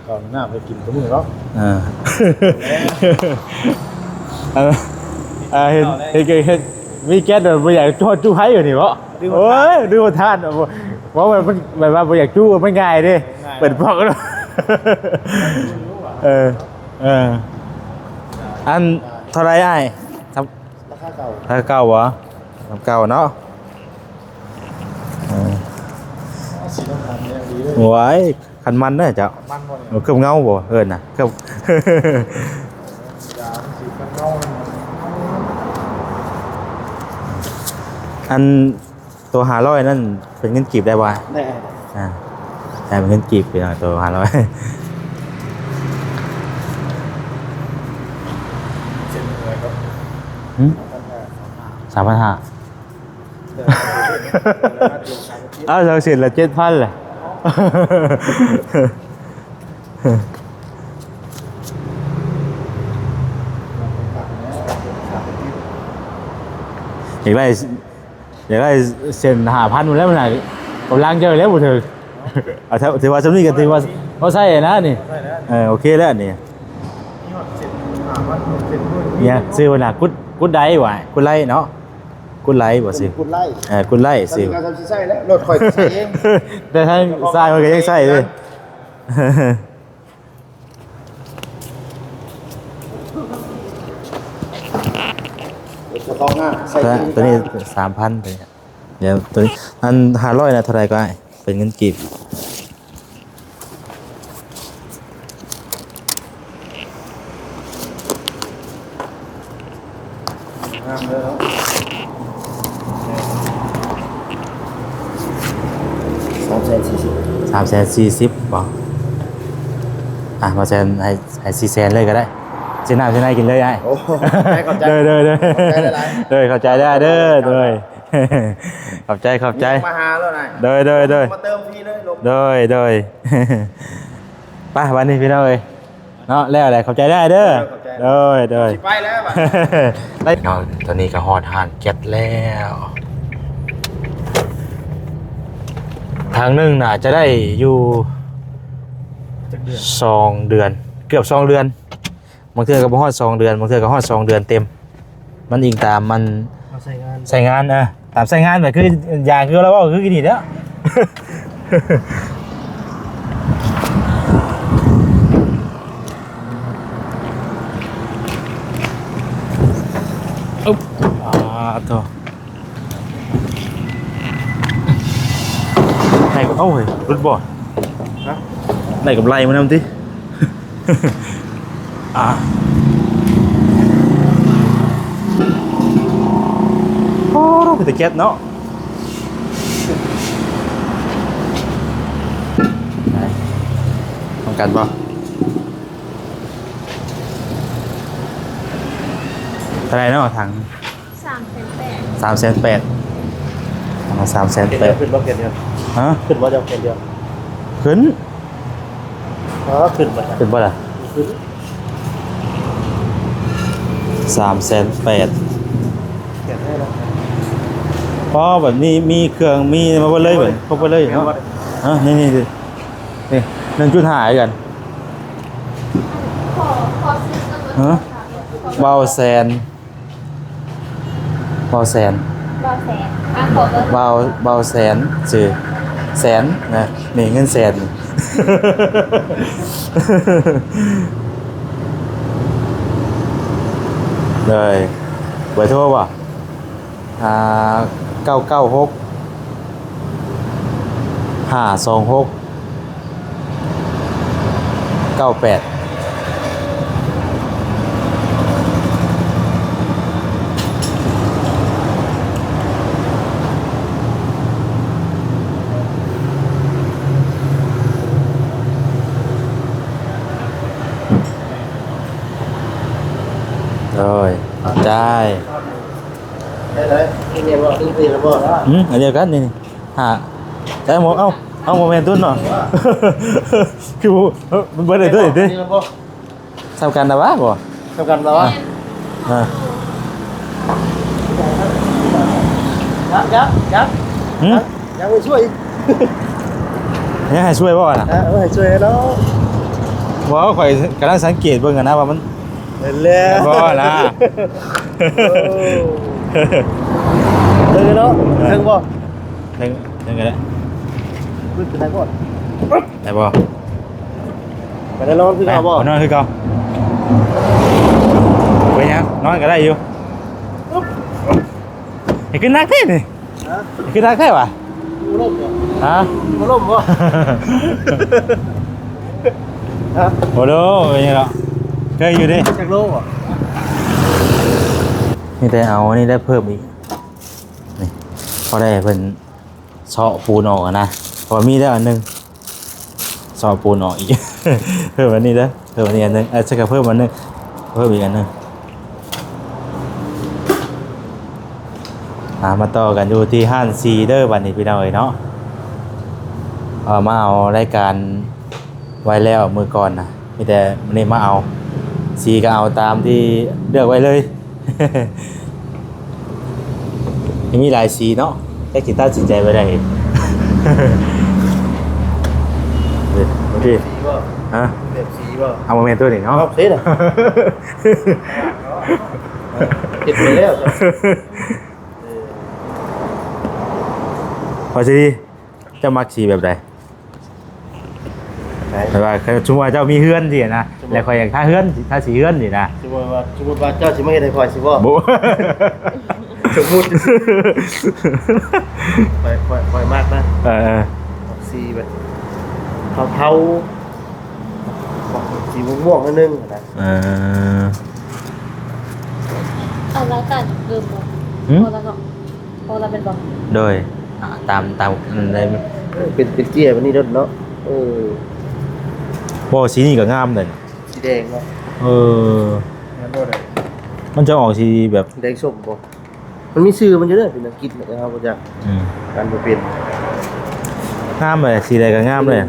ເຂົ້ານ້ຳໄປກິນທຸກມື້ເນາະ. ອ່າ ເອີ ເຮັດ ເຮັດ ເຮັດ ມີແກັສແລ້ວບໍ່ຢາກຈູດ ຈູດໄຟຢູ່ນີ້ເບາະ. ໂອ້ຍ ດຶງບໍ່ທັນ ເວົ້າແບບມັນ ແບບວ່າບໍ່ຢາກຈູດ ມັນງ່າຍເດ້ ງ່າຍ ເປີດປອກເນາະ. ເອີ ເອີ ອັນເທົ່າໃດອ້າຍ? ລາຄາເກົ່າ ລາຄາເກົ່າບໍ? ລາຄາເກົ່າເນາະ. ເອີ ສີນ້ຳມັນຍັງດີເລີຍ ໂອ້ຍ ຄັນມັນເດີເຈົ້າ. ຄັນມັນບໍ່ນີ້? ເອີ ເຄື່ອບເງົາບໍ່ເອີ້ນນະ ເຄື່ອບ ຢາງສີຄັນເງົາ. ອັນໂຕຫ້າຮ້ອຍນັ້ນເປັນເງິນກີບໄດ້ບໍ່? ໄດ້ ອ່າ ໃຊ້ເປັນເງິນກີບພີ່ນ້ອງ ໂຕຫ້າຮ້ອຍ. ເຊັ່ນເທົ່າໃດກໍ ຫື? ສາມພັນຫ້າ ເອີ ເອົາສອງເສັ້ນລະເຈັດພັນລະ ຢາກໄດ້ ຢາກໄດ້ເສັ້ນຫ້າພັນພຸ້ນແຫຼະ ມັນກຳລັງເຈົ້າແລ້ວບໍ່ເຖິງ. ເອົາ ຖືວ່າຊ່ຳນີ້ກໍຖືວ່າພໍໃຊ້ນະນີ້ ເອີ ໂອເຄແລ້ວນີ້. ນີ້ຊື່ວ່ານະ ກຸດ ກຸດໄດຫວາ ກຸດໄລເນາະ. ກຸດໄລບໍ່ຊື່ ກຸດໄລ ເອີ ກຸດໄລຊື່. ແຕ່ທາງຊ້າຍຂ້ອຍກໍຍັງໃຊ້ເດ້. ເຈົ້າຂອງງານໃສ່ ຕົວນີ້ສາມພັນ ຕົວນີ້. ດຽວ ຕົວນີ້ ອັນຫ້າຮ້ອຍນະ ເທົ່າໃດກໍອ້າຍ ເປັນເງິນກີບ? ງາມເດີເນາະ ສາມແສນສີ່ສິບ ສາມແສນສີ່ສິບບໍ? ອ່ະ ບໍ່ແສນ ໃຫ້ ໃຫ້ສີ່ແສນເລີຍກໍໄດ້ ຊື້ນ້ຳຊື້ໃນກິນເລີຍອ້າຍ. ໂອ້ ຂອບໃຈ ຂອບໃຈ ໂດຍ ໂດຍ ໂດຍ ຂອບໃຈຫຼາຍໆ ໂດຍ ຂອບໃຈເດີອ້າຍເດີ ໂດຍ ຂອບໃຈ ຂອບໃຈ ມາຫາໂລດອ້າຍ ໂດຍ ໂດຍ ໂດຍ ມາເຕີມຟຣີເລີຍ ໂດຍ ໂດຍ. ໄປ ບັດນີ້ພີ່ນ້ອງເອີຍ ເນາະ ແລ້ວແຫຼະ ຂອບໃຈເດີອ້າຍເດີ ໂດຍ ໂດຍ ຊິໄປແລ້ວບັດນີ້. ໄປເນາະ ຕອນນີ້ກໍຮອດຮ້ານແກັສແລ້ວ ຖັງໜຶ່ງໜ້າຈະໄດ້ຢູ່ ຈັກເດືອນ? ສອງເດືອນ ເກືອບສອງເດືອນ ບາງເທື່ອກໍບໍ່ຮອດສອງເດືອນ ບາງເທື່ອກໍຮອດສອງເດືອນເຕັມ ມັນອີງຕາມມັນ ເຮົາໃຊ້ງານ ໃຊ້ງານ ເອີ ຕາມໃຊ້ງານ ແບບຄືຢາງຄືລາວເວົ້າຄືນີ້ແຫຼະ. ອຶບ ອ່າ ໂທ້ ໃຫ້ ເອົ້າ ເຮີ້ຍ ຫຼຸດບໍ່? ຮະ? ໄດ້ກຳໄລມານຳຕິ? ອ່າ ໂອ້ ເປັນຕາແກັດເນາະ ໄດ້ ຕ້ອງການບໍ່? ເທົ່າໃດເນາະຖັງ? ສາມແສນແປດ ສາມແສນແປດ ອ່າ ສາມແສນແປດ ຂຶ້ນບໍ່ແຜ່ນດຽວ? ຮະ? ຂຶ້ນບໍ່ເຈົ້າແຜ່ນດຽວ? ຂຶ້ນ ອໍ ຂຶ້ນບໍ່ ຂຶ້ນບໍ່ລະ? ຂຶ້ນ ສາມແສນແປດ ແຜ່ນໄດ້ລະ ພໍແບບນີ້ມີເຄື່ອງມີມາເບິດເລີຍ ເບິດ ຄົບເບິດເລີຍເນາະ. ຮະ? ນີ້ ນີ້ ນີ້ ໜຶ່ງຈຸດຫ້າຄືກັນ. ຮະ? ເບົາແສນ ເບົາແສນ ເບົາແສນ ອ່ະ ຂໍເບີ ເບົາ ເບົາແສນ ຊື່ແສນນະ ນີ້ເງິນແສນ. ໂດຍ ເບີໂທບໍ່? ອ່າ ເກົ້າເກົ້າຫົກ ຫ້າສອງຫົກ ເກົ້າແປດ. ໂດຍ ຂອບໃຈ. ໄດ້ເລີຍ ນີ້ແມ່ນບໍ່? ນີ້ລະບໍ່? ອືມ ອັນດຽວກັນນີ້ ນີ້ ຫາ ໃສ່ໝວກ ເອົ້າ ເອົ້າ ບໍ່ແມ່ນຕຸນເນາະ ຄືບໍ່ ເອີ ມັນບໍ່ໄດ້ເດີ ນີ້ລະບໍ່? ສ່ຳກັນນະຫວາ ບໍ່? ສ່ຳກັນນະຫວາ? ອ່າ ຍັງ ຍັງ ຍັງ ຫືມ? ຍັງ ຍັງໄປຊ່ວຍ ຍັງໃຫ້ຊ່ວຍບໍ່ນະ? ເອີ ເອີ ໃຫ້ຊ່ວຍແລ້ວ ບໍ່ ຂ້ອຍກຳລັງສັງເກດເບິ່ງຫັ້ນນະວ່າມັນ ແມ່ນແລ້ວ ບໍ່ນະ ໂອ້ ເຖິງເນາະ ເຖິງບໍ່? ເຖິງ ເຖິງກໍໄດ້ ໄດ້ບໍ່? ໄປນອນຄືເກົ່າບໍ່? ນອນຄືເກົ່າ ເປັນຫຍັງ? ນອນກໍໄດ້ຢູ່ ເຮັດຄືໜັກແທ້ນີ້ ຮະ? ເຮັດຄືໜັກແທ້ຫວາ? ບໍ່ລົ້ມບໍ່? ຮະ? ບໍ່ລົ້ມບໍ່? ຮະ? ບໍ່ໂດ ເປັນຫຍັງດອກ ເຄີຍຢູ່ເດ້ ຈັກໂລບໍ່? ມີແຕ່ເອົາອັນນີ້ໄດ້ເພີ່ມອີກ ນີ້ ພໍໄດ້ເພິ່ນ ເຊາະປູນອອກຫັ້ນນະ ເພາະວ່າມີແລ້ວອັນໜຶ່ງ ເຊາະປູນອອກອີກ ເພີ່ມອັນນີ້ເດີ ເພີ່ມອັນນີ້ອັນໜຶ່ງ ເອີ ຊັ້ນກໍເພີ່ມອັນໜຶ່ງ ເພີ່ມອີກອັນໜຶ່ງ ອ່າ ມາຕໍ່ກັນຢູ່ທີ່ຮ້ານສີ່ເດີ ບັດນີ້ພີ່ນ້ອງເອີຍເນາະ ເອົາມາເອົາລາຍການໄວ້ແລ້ວມື້ກ່ອນນະ ມີແຕ່ມື້ນີ້ມາເອົາ ສີກໍເອົາຕາມທີ່ເລືອກໄວ້ເລີຍ. ຍັງມີຫຼາຍສີເນາະ ແຕ່ຊິຕັດສິນໃຈບໍ່ໄດ້ອີກ ໂອເຄ ສີບໍ່? ຮະ? ແບບສີບໍ່? ເອົາ ບໍ່ແມ່ນຕົວນີ້ເນາະ ເອົາ ເສນະ ເຮັດໄປແລ້ວ ເອີ ພໍດີ ເຈົ້າມັກສີແບບໃດ? ແບບວ່າ ສົມມຸດວ່າເຈົ້າມີເຮືອນຊີ້ນະ ສົມມຸດ ແລ້ວຂ້ອຍຢາກທາເຮືອນ ທາສີເຮືອນຊີ້ນະ ສົມມຸດວ່າ ສົມມຸດວ່າເຈົ້າຊິມາເຮັດໃຫ້ຂ້ອຍຊີ້ບໍ່? ບໍ່ ສົມມຸດ ຂ້ອຍ ຂ້ອຍ ຂ້ອຍມັກນະ ເອີ ເອີ ອອກສີແບບເທົາໆ ອອກສີມ່ວງໆ ໜ້ອຍໜຶ່ງນະ ເອີ ເອົາລາຍການເພີ່ມບໍ່? ຫືມ? ພໍແລ້ວເນາະ ພໍແລ້ວແມ່ນບໍ່? ໂດຍ ອ່າ ຕາມ ຕາມນັ້ນໄດ້ ເປັນ ເປັນເຈ້ຍແບບນີ້ໂລດເນາະ ເອີ ບໍ່ ສີນີ້ກໍງາມເດ້ ສີແດງເນາະ ເອີ ແມ່ນບໍ່? ມັນຈະອອກສີແບບແດງສົ້ມບໍ່? ມັນມີຊື່ມັນຢູ່ເດີ ເປັນອັງກິດແຫຼະ ແຕ່ເຮົາບໍ່ຈັກ ອືມ ອ່ານບໍ່ເປັນ ງາມເລີຍ ສີໃດກໍງາມເລີຍ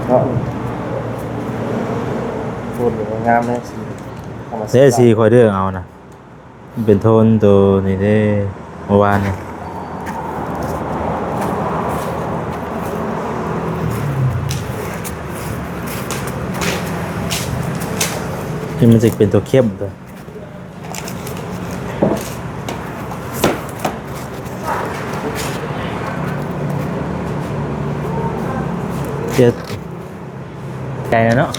ເນາະ ໂທນກໍງາມເລີຍ ສີທຳມະຊາດ ເດ້ ສີຂ້ອຍເລືອກເອົານະ ມັນເປັນໂທນໂຕນີ້ເດ້ ເມື່ອວານນີ້ ທີ່ມັນຈະເປັນໂຕເຂັ້ມໂຕ ເຈັດ ໃຈແລ້ວເນາະ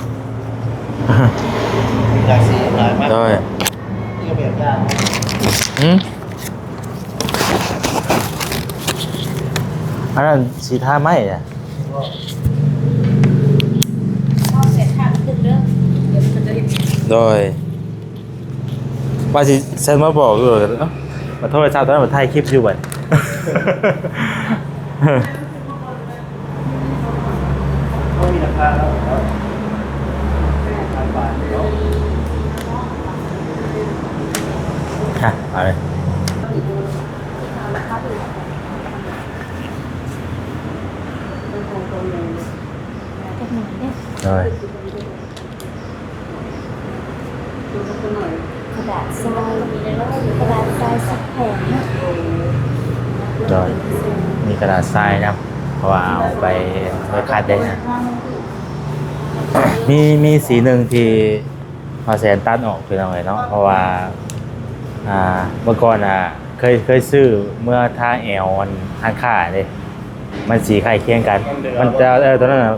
ມີຫຼາຍສີຫຼາຍມັກ ໂດຍ ນີ້ກໍແບບຢ່າງ ຫືມ? ອັນນັ້ນສີທາໄມ້ນະ ໂດຍ ວ່າຊິເຊັນມາບອກຢູ່ ເອົ້າ ມາໂທລະສັບຕອນນັ້ນ ມາຖ່າຍຄລິບຢູ່ບັດ ຮະ ເອົາເລີຍ ຈັກໜ່ອຍເດ້ ໂດຍ ກະດາດຊາຍ ກະດາດຊາຍສິບແຜ່ນເນາະ ໂດຍ ມີກະດາດຊາຍນຳ ເພາະວ່າເອົາໄປ ໄປຂັດເດ້ນະ ມີ ມີສີໜຶ່ງທີ່ບ່າວແສນຕັດອອກ ພີ່ນ້ອງເອີຍເນາະ ເພາະວ່າ ອ່າ ເມື່ອກ່ອນນະ ເຄີຍ ເຄີຍຊື້ເມືອທາແອວ ອັນຮ້ານຄ້າເດ້ ມັນສີຄ້າຍຄຽງກັນ ມັນຈະ ເອີ ຕົວນັ້ນນະ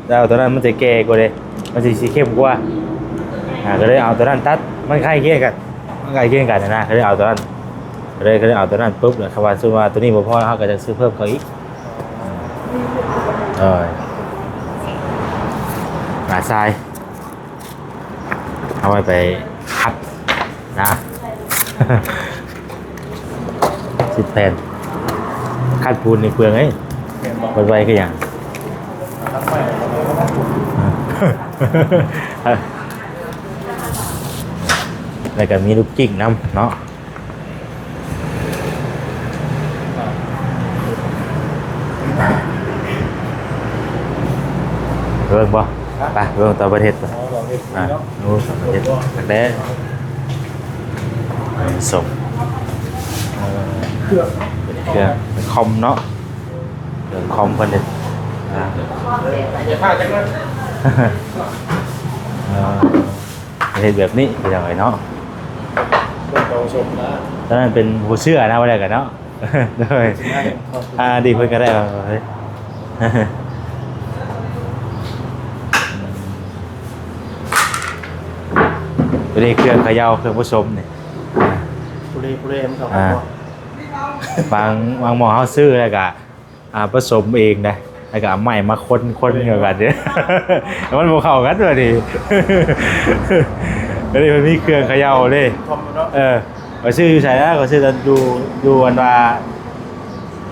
ແລ້ວຕົວນັ້ນມັນຈະແກ່ກວ່າເດ້ ມັນຊິ ຊິເຂັ້ມກວ່າ ອ່າ ກໍເລີຍເອົາຕົວນັ້ນຕັດ ມັນຄ້າຍຄຽງກັນ ມັນຄ້າຍຄຽງກັນນະ ກໍເລີຍເອົາຕົວນັ້ນ ກໍເລີຍ ກໍເລີຍເອົາຕົວນັ້ນປຶບ ແລ້ວຄັນວ່າສົມມຸດວ່າຕົວນີ້ບໍ່ພໍ ເຮົາກໍຈະຊື້ເພີ່ມເຂົາອີກ ເອີ ກະດາດຊາຍ ເອົາໄວ້ໄປຂັດນະ ສິບແຜ່ນ ຂັດປູນນີ້ເປືອງເດ້ ແມ່ນບໍ່? ເປີດໄວຄືຫຍັງ ແລ້ວກໍມີລູກກິ້ງນຳເນາະ. ເບິ່ງບໍ່? ໄປເບິ່ງຕອນເພິ່ນເຮັດ ອ່າ ໂອ້ ເຮັດຄັກແດ່ ສົ່ງ ເອີ ເຄື່ອງ ເປັນເຄື່ອງ ເປັນຄອມເນາະ ເຄື່ອງຄອມເພິ່ນເຮັດ ອ່າ ເອີ ເຮັດແບບນີ້ພີ່ນ້ອງເອີຍເນາະ ຕອນນັ້ນເປັນຜູ້ເຊື່ອນະ ວ່າແລ້ວກັນເນາະ. ໂດຍ ອ່າ ດີເພິ່ນກໍໄດ້ວ່າ ເຮີ້ຍ ຕົວນີ້ເຄື່ອງເຂົາເຈົ້າ ເຄື່ອງປະສົມນີ້ ອ່າ ຜູ້ເລຜູ້ເລມັນເຂົ້າກັນບໍ່ ອ່າ ບາງ ບາງໝໍ້ເຮົາຊື້ແລ້ວກະ ອ່າ ປະສົມເອງນະ ແລ້ວກະເອົາໄມ້ມາຄົນໆ ເຂົ້າກັນ ມັນບໍ່ເຂົ້າກັນຕົວນີ້ ອັນນີ້ມັນມີເຄື່ອງເຂົາເຈົ້າເດ້ ເອີ ຂ້ອຍຊື້ຢູ່ໃສນະ ຂ້ອຍຊື້ຕອນຢູ່ ຢູ່ອັນວ່າ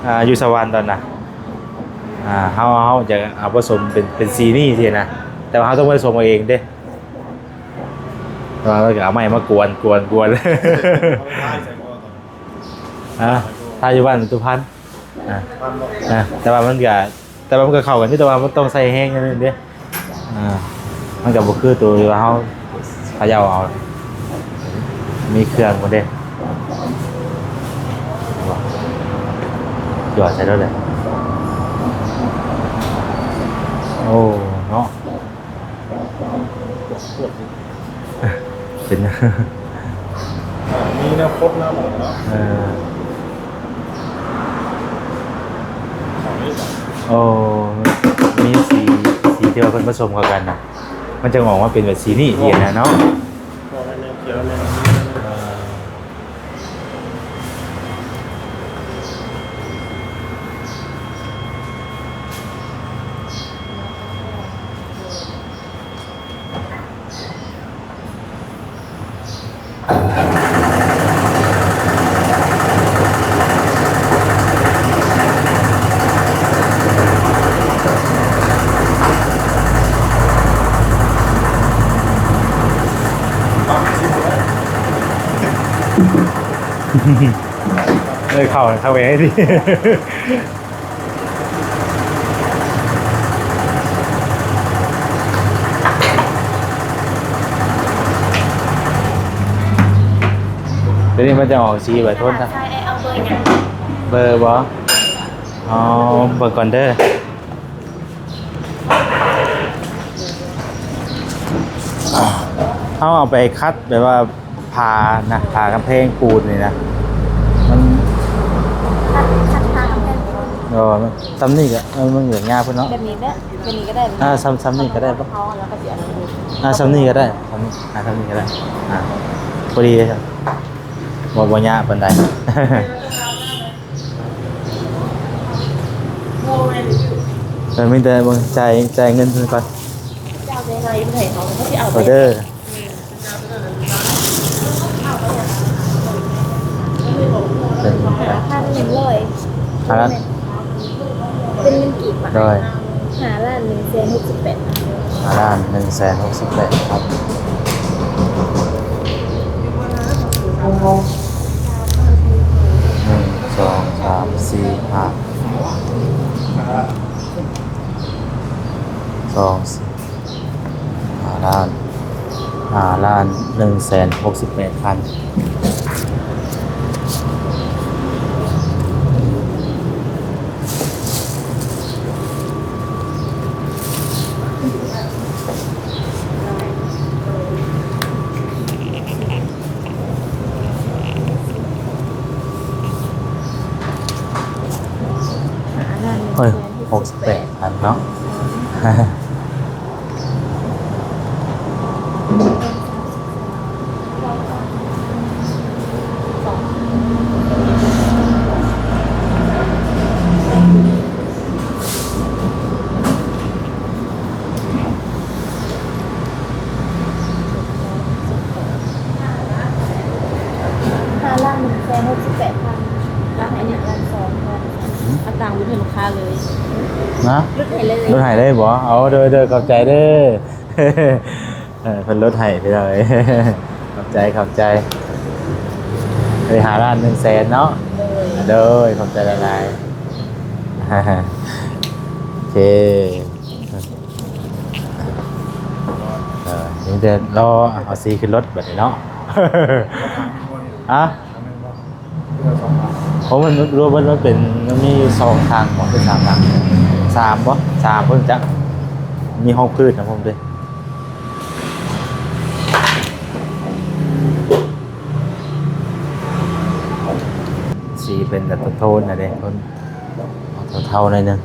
ອ່າ ຢູ່ສະຫວັນຕອນນະ ອ່າ ເຮົາ ເຮົາຈະເອົາປະສົມເປັນ ເປັນສີນີ້ຊີ້ນະ ແຕ່ວ່າເຮົາຕ້ອງໄປສົມເອົາເອງເດ້ ແຕ່ວ່າເຮົາກໍເອົາໄມ້ມາກວນ ກວນ ກວນ ຮະ ຖ້າຢູ່ບ້ານຕຸພັນ ອ່າ ອ່າ ແຕ່ວ່າມັນກະ ແຕ່ວ່າມັນກະເຂົ້າກັນຢູ່ ແຕ່ວ່າມັນຕ້ອງໃສ່ແຮງໜ້ອຍໜຶ່ງເດ້ ອ່າ ມັນກະບໍ່ຄືໂຕທີ່ວ່າເຮົາເຂົາເຈົ້າເອົາ ມີເຄື່ອງພຸ້ນເດ້ ຈອດໃສ່ລົດເລີຍ ໂອ້ ເນາະ. ເປັນ ອ່າ ມີແນວຄົດນຳເນາະ ເອີ ໂອ້ ມີສີ ສີທີ່ວ່າເພິ່ນປະສົມເຂົ້າກັນນະ ມັນຈະອອກມາເປັນແບບສີນີ້ ສີອັນນັ້ນເນາະ ບໍ່ແມ່ນແນວຂຽວແນວ ເອີ. ເອີ ເຂົ້າ ເຂົ້າໄປໃຫ້ດີ. ຕົວນີ້ມັນຈະອອກສີແບບໂທນ ໃຊ້ເອົາເບີຫຍັງ? ເບີບໍ່? ອໍ ເບິ່ງກ່ອນເດີ. ເຮົາເອົາໄປຂັດແບບວ່າ ຝານະ ຝາກຳແພງປູນນີ້ນະ ມັນ ຂັດ ຂັດຝາກຳແພງປູນ ເອີ ຊ່ຳນີ້ກະ ເອີ ມັນກະຍາກພຸ້ນເນາະ ແບບນີ້ແຫຼະ ແບບນີ້ກະໄດ້ ອ່າ ຊ່ຳ ຊ່ຳນີ້ກະໄດ້ບໍ່ ເຮົາແລ້ວກະຊິອັນນັ້ນ ອ່າ ຊ່ຳນີ້ກະໄດ້ ຊ່ຳນີ້ ອ່າ ຊ່ຳນີ້ກະໄດ້ ອ່າ ພໍດີເລີຍ ບໍ່ ບໍ່ຍາກປານໃດ. ເອີ ມີແຕ່ເບິ່ງ ຈ່າຍ ຈ່າຍເງິນເພິ່ນກ່ອນ ເອົາເດີ ເປັນ ຫ້າພັນໜຶ່ງຮ້ອຍ ຫ້າລ້ານ ເປັນເງິນກີບ ໂດຍ ຫ້າລ້ານໜຶ່ງແສນຫົກສິບແປດພັນ ຫ້າລ້ານໜຶ່ງແສນຫົກສິບແປດພັນ ໜຶ່ງ ສອງ ສາມ ສີ່ ຫ້າ ສອງ ສີ່ ຫ້າລ້ານ ຫ້າລ້ານໜຶ່ງແສນຫົກສິບແປດພັນ. ຫ້າລ້ານໜຶ່ງແສນຫົກສິບແປດພັນເນາະ. ຫ້າລ້ານໜຶ່ງແສນຫົກສິບແປດພັນ ແລ້ວໃຫ້ໜຶ່ງລ້ານສອງພັນ ເອົາຕັງໄປໃຫ້ລູກຄ້າເລີຍນະ ຫຼຸດໃຫ້ເລີຍ ຫຼຸດໃຫ້ເລີຍບໍ? ເອົາ ໂດຍ ໂດຍ ຂອບໃຈເດີ. ເອີ ເພິ່ນຫຼຸດໃຫ້ພີ່ນ້ອງເອີຍ ຂອບໃຈ ຂອບໃຈ. ເອີ ຫ້າລ້ານໜຶ່ງແສນເນາະ ໂດຍ ໂດຍ ຂອບໃຈຫຼາຍໆ ໂອເຄ. ແຕ່ລໍເອົາສີຂຶ້ນລົດບັດນີ້ເນາະ. ຮະ? ໂອ້ ມັນລວມເບິດ ມັນເປັນ ມັນມີຢູ່ສອງຖັງບໍ ຫຼືສາມຖັງ? ສາມບໍ? ສາມພຸ້ນຈັກ. ມີຮອງພື້ນນຳພ້ອມເດ້. ສີເປັນແບບໂທນໆນະເດ້ ໂທນ ເທົາໆໜ້ອຍໜຶ່ງ.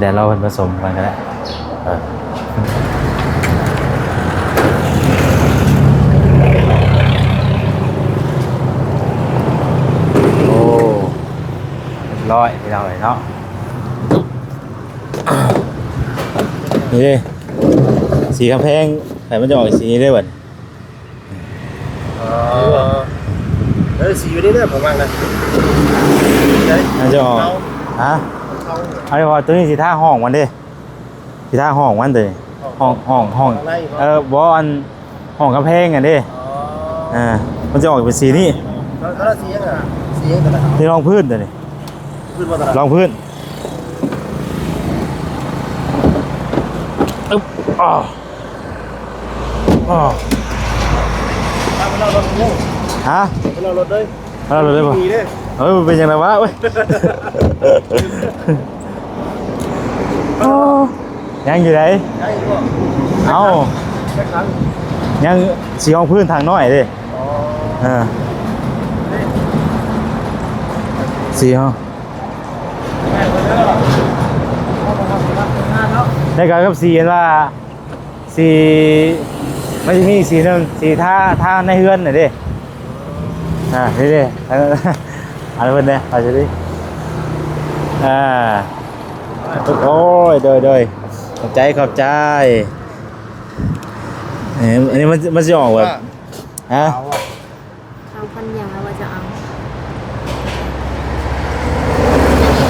ດຽວລໍເພິ່ນປະສົມກ່ອນກໍໄດ້. ເອີ ໂອ້ ຮຽບຮ້ອຍ ພີ່ນ້ອງເອີຍເນາະ. ນີ້ເດ້ ສີກຳແພງ ໃຜມັນຈະອອກສີນີ້ເດ້ບັດນີ້. ອໍ ເອີ ສີຢູ່ນີ້ເດີ ປະມານນັ້ນ. ອັນຈະອອກ ຮະ? ເອົາ ເອົາ ຕົວນີ້ຊິທາຫ້ອງມັນເດ້ ຊິທາຫ້ອງມັນຕົວນີ້ ຫ້ອງ ຫ້ອງ ຫ້ອງ ເອີ ບໍ່ ອັນ ຫ້ອງກຳແພງຫັ້ນເດ້. ອໍ ເອີ ມັນຈະອອກເປັນສີນີ້. ແລ້ວ ແລ້ວສີຫຍັງອະ? ສີຫຍັງຕົວນັ້ນ? ທີ່ຮອງພື້ນຕົວນີ້ ພື້ນບໍ່ຕົວນັ້ນ? ຮອງພື້ນ. ອຶບ ອາ ອາ ເອົາໄປເລົ່າລົດເລີຍ. ຮະ? ເອົາໄປເລົ່າລົດເລີຍ. ເອົາລົດໄດ້ບໍ່? ເອີ ມັນເປັນຫຍັງລະວະ ໂອ້ຍ. ໂອ້ ຍັງຢູ່ໃດ? ຍັງຢູ່ບໍ່? ເອົ້າ ຈັກຄັນ? ຍັງສີຮອງພື້ນຖັງນ້ອຍເດ້. ອໍ ເອີ ສີຮອງ ແລ້ວກໍກັບສີອັນວ່າ ສີ ມັນຈະມີສີໜຶ່ງ ສີທາ ທາໃນເຮືອນນະເດ້. ອ່າ ນີ້ເດ້ ອັນເພິ່ນເດ້ ເອົາຊິດີ ອ່າ ໂອ້ຍ ໂດຍ ໂດຍ ຂອບໃຈ ຂອບໃຈ. ເອີ ອັນນີ້ມັນ ມັນຊິອອກແບບ ຮະ? ເອົາ ເອົາຄັນຫຍັງ ແລ້ວວ່າຈະເອົາ ອັນນີ້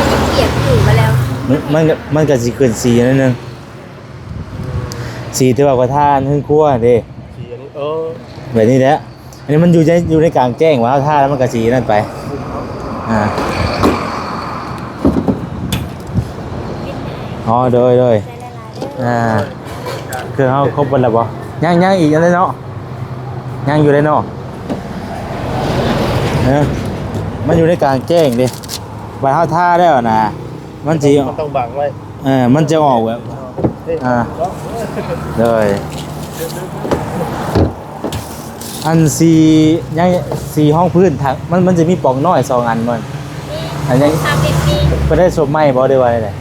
ມັນຍັງຂຽນຢູ່ ມາແລ້ວ ມັນ ມັນກໍ ມັນກໍຊິຂຶ້ນສີໜ້ອຍໜຶ່ງ ສີທີ່ວ່າຂ້ອຍທາເຮືອນຄົວຫັ້ນເດ້. ສີອັນນີ້ ເອີ ແບບນີ້ແຫຼະ. ອັນນີ້ມັນຢູ່ໃນ ຢູ່ໃນກາງແຈ້ງ ວ່າເຮົາທາແລ້ວມັນກໍຊິນັ້ນໄປ. ອ່າ ອໍ ໂດຍ ໂດຍ ອ່າ ເຄື່ອງເຮົາຄົບເບິດແລ້ວບໍ່? ຍັງ ຍັງອີກອັນໃດເນາະ? ຍັງຢູ່ໃດເນາະ? ເອີ ມັນຢູ່ໃນກາງແຈ້ງເດ້ ບາດເຮົາທາແລ້ວນະ ມັນຊິ ມັນຕ້ອງບັງໄວ້. ເອີ ມັນຈະອອກແບບ ອ່າ ໂດຍ ອັນສີຫຍັງ ສີຮອງພື້ນ ມັນ ມັນຈະມີປ່ອງນ້ອຍສອງອັນ ມັນ ອັນຫຍັງ ສາມເອັດ ມີ ເພິ່ນໄດ້ສົມໃໝ່ບໍ່ ຫຼືວ່າໃດ? ຮ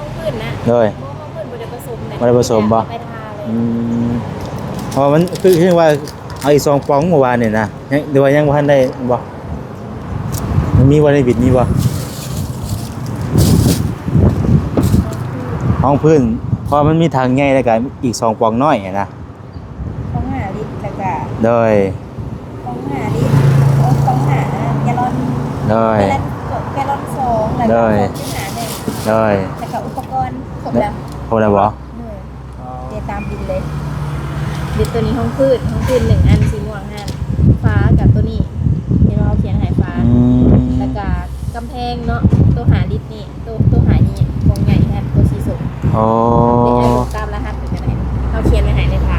ອງພື້ນນະ ໂດຍ ບໍ່ ຮອງພື້ນບໍ່ໄດ້ປະສົມນະ ບໍ່ໄດ້ປະສົມບໍ່? ໄປທາເລີຍ ອືມ ເພາະວ່າມັນຄື ຄືວ່າ ເອົາອີກສອງປ່ອງເມື່ອວານນີ້ນະ ຍັງ ຫຼືວ່າຍັງບໍ່ທັນໄດ້ບໍ່? ມັນມີບໍ່ໃນບິນ ມີບໍ່? ຮອງພື້ນ ເພາະມັນມີຖັງໃຫຍ່ ແລ້ວກະອີກສອງປ່ອງນ້ອຍຫັ້ນນະ ສອງຫ້າລິດ ແລ້ວກະ ໂດຍ ສອງຫ້າລິດ ເອີ ສອງຫ້າແກລອນ ໂດຍ ແກລອນ ແກລອນສອງ ແລ້ວກະ ໂດຍ ສອງຈຸດຫ້າໜຶ່ງ ໂດຍ ແລ້ວກະອຸປະກອນຄົບແລ້ວ ຄົບແລ້ວບໍ່? ໂດຍ ເດ ຕາມບິນເລີຍ. ເດ ໂຕນີ້ຮອງພື້ນ ຮອງພື້ນໜຶ່ງອັນ ສີມ່ວງຫັ້ນ ຝາກັບໂຕນີ້ ເຫັນວ່າເຂົາຂຽນໃຫ້ຝາ ອືມ ແລ້ວກະກຳແພງເນາະ ໂຕຫ້າລິດນີ້ ໂຕ ໂຕຫ້ານີ້ ຂອງໃຫຍ່ຫັ້ນ ໂຕສີສົ້ມ ອໍ ເດ ໃຫ້ເບິ່ງຕາມລະຫັດນີ້ກໍໄດ້ ເຂົາຂຽນໄວ້ໃຫ້ໃນຝາ.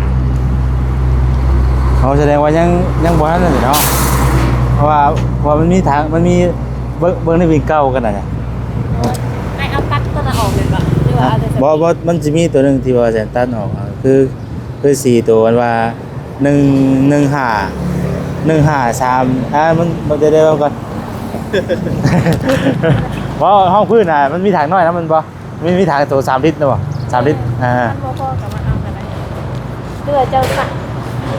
ອໍ ສະແດງວ່າຍັງ ຍັງບໍ່ທັນນັ້ນເນາະ ເພາະວ່າ ເພາະວ່າມັນມີທາງ ມັນມີ ເບິ່ງ ເບິ່ງໃນບິນເກົ່າກັນນະ. ອ້າຍເອົາຕັດຕົວນັ້ນອອກແມ່ນບໍ່? ຫຼືວ່າເອົາແຕ່ ບໍ່ ບໍ່ ມັນຊິມີຕົວໜຶ່ງທີ່ວ່າແສນຕັດອອກ ຄື ຄືສີ່ຕົວ ມັນວ່າໜຶ່ງ ໜຶ່ງຫ້າ ໜຶ່ງຫ້າສາມ ອ່າ ມັນ ມັນຈະໄດ້ເວົ້າກ່ອນ ເວົ້າຮອງພື້ນນະ ມັນມີຖັງນ້ອຍນຳແມ່ນບໍ່? ມີ ມີຖັງໂຕສາມລິດນະບໍ່? ສາມລິດ ອ່າ ມັນບໍ່ພໍກໍມາເອົາກັນນະ ຫຼືວ່າເຈົ້າສະ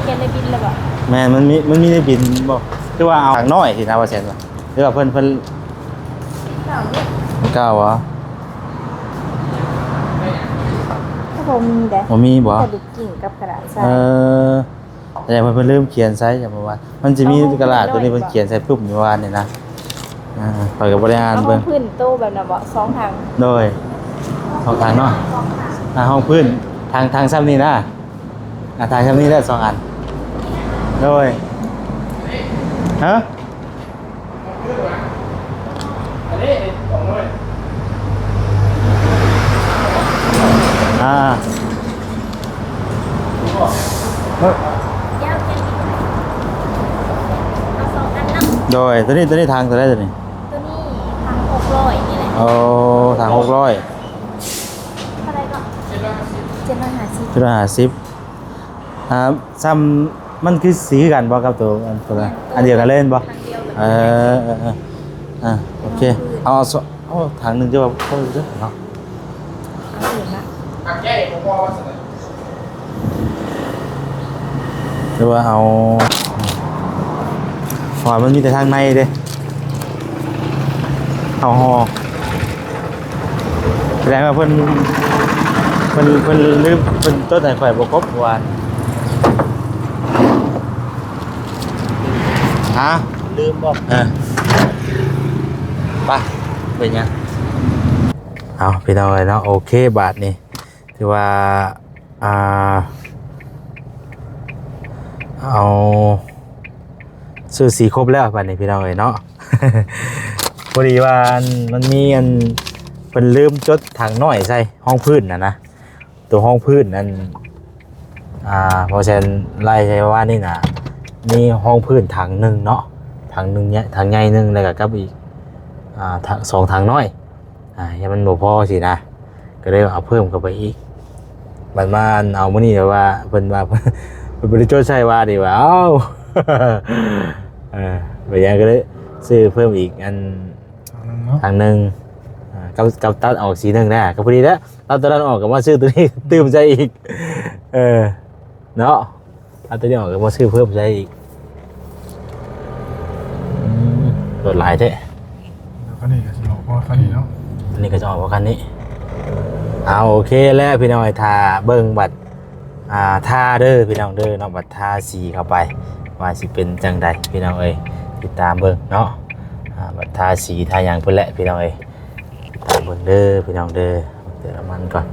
ຂຽນໃນບິນແລ້ວບໍ່? ແມ່ນ ມັນມີ ມັນມີໃນບິນບໍ່? ຄືວ່າເອົາຖັງນ້ອຍຊີ້ນະ ວ່າແສນວ່າ ຫຼືວ່າເພິ່ນ ເພິ່ນ ເກົ່າເດ້ ເກົ່າຫວາ? ກໍບໍ່ມີເດ້ ບໍ່ມີບໍ່? ກະດູກກິ່ງກັບກະດາດຊາຍ ເອີ ແຕ່ເພິ່ນ ເພິ່ນລືມຂຽນໃສ່ ຢ່າມາວ່າ ມັນຊິມີກະດາດຕົວນີ້ ເພິ່ນຂຽນໃສ່ປຶ້ມຢູ່ວານນີ້ນະ ອ່າ ຂ້ອຍກໍບໍ່ໄດ້ອ່ານເບິ່ງ ເອົາຮອງພື້ນໂຕແບບນັ້ນບໍ່? ສອງຖັງ ໂດຍ ສອງຖັງເນາະ ອ່າ ຮອງພື້ນ ຖັງ ຖັງຊ່ຳນີ້ນະ ອ່າ ຖັງຊ່ຳນີ້ແຫຼະ ສອງອັນ ໂດຍ ຮະ? ອັນນີ້ສອງໜ່ວຍ ອ່າ ໂດຍ ໂຕນີ້ ໂຕນີ້ຖັງເທົ່າໃດໂຕນີ້? ໂຕນີ້ຖັງຫົກຮ້ອຍນີ້ແຫຼະ. ໂອ້ ຖັງຫົກຮ້ອຍ ເທົ່າໃດເກາະ? ເຈັດຮ້ອຍຫ້າສິບ ເຈັດຮ້ອຍຫ້າສິບ. ອ່າ ຊ່ຳ ມັນຄືສີຄືກັນບໍ່ກັບໂຕ ອັນ ໂຕນັ້ນ? ແມ່ນ ອັນດຽວກັນເລີຍແມ່ນບໍ່? ອັນດຽວກັນ. ເອີ ເອີ ເອີ ອ່າ ໂອເຄ ເອົາ ເອົາ ເອົາຖັງໜຶ່ງ ຈະວ່າພໍຢູ່ເດີເນາະ ເອົາເຖິງລະ ຫຼືວ່າເອົາ ເພາະວ່າມັນມີແຕ່ທາງໃນເດ້ ເຂົ້າຫໍ. ສະແດງວ່າເພິ່ນ ເພິ່ນ ເພິ່ນລືມ ເພິ່ນຈົດໃຫ້ຂ້ອຍບໍ່ຄົບເມື່ອວານ. ຮະ? ລືມບໍ່? ເອີ ໄປ ເປັນຫຍັງ? ເອົາ ພີ່ນ້ອງເອີຍເນາະ ໂອເຄ ບາດນີ້ຖືວ່າ ອ່າ ເອົາ ຊື້ສີຄົບແລ້ວບາດນີ້ ພີ່ນ້ອງເອີຍເນາະ. ພໍດີວ່າ ອັນ ມັນມີ ອັນ ເພິ່ນລືມຈົດຖັງນ້ອຍໃສ່ຮອງພື້ນຫັ້ນນະ ໂຕຮອງພື້ນນັ້ນ ອ່າ ບໍ່ແຊນໄລ່ໃສ່ວ່ານີ້ນະ ມີຮອງພື້ນຖັງໜຶ່ງເນາະ ຖັງໜຶ່ງໃຫຍ່ ຖັງໃຫຍ່ໜຶ່ງ ແລ້ວກໍກັບອີກ ອ່າ ຖັງ ສອງຖັງນ້ອຍ ອ່າ ຍັງມັນບໍ່ພໍຊີ້ນະ ກໍເລີຍເອົາເພີ່ມເຂົ້າໄປອີກ. ບັດມາ ອັນ ເອົາມື້ນີ້ແບບວ່າ ເພິ່ນວ່າ ເພິ່ນບໍ່ໄດ້ຈົດໃສ່ວ່ານີ້ວ່າ ເອົ້າ ເອີ ໄປຫຍັງກໍເລີຍຊື້ເພີ່ມອີກ ອັນ ຖັງໜຶ່ງເນາະ ຖັງໜຶ່ງ ອ່າ ກັບ ກັບຕັດອອກສີໜຶ່ງນະ ກໍພໍດີແລ້ວ ຕັດຕົວນັ້ນອອກກໍມາຊື້ຕົວນີ້ຕື່ມໃສ່ອີກ ເອີ ເນາະ ຕັດຕົວນີ້ອອກກໍມາຊື້ເພີ່ມໃສ່ອີກ. ອືມ ລົດຫຼາຍແທ້ ແລ້ວຄັນນີ້ກໍຊິອອກພໍຄັນນີ້ເນາະ ອັນນີ້ກໍຈະອອກພໍຄັນນີ້. ເອົາ ໂອເຄແລ້ວພີ່ນ້ອງ ຖ້າເບິ່ງບັດ ອ່າ ທາເດີພີ່ນ້ອງເດີເນາະ ບັດທາສີເຂົ້າໄປວ່າຊິເປັນຈັ່ງໃດພີ່ນ້ອງເອີຍ ຕິດຕາມເບິ່ງເນາະ. ອ່າ ບັດທາສີທາຫຍັງພຸ້ນແຫຼະພີ່ນ້ອງເອີຍ ຕິດຕາມເບິ່ງເດີພີ່ນ້ອງເດີ. ເຕີມນ້ຳມັນກ່ອນ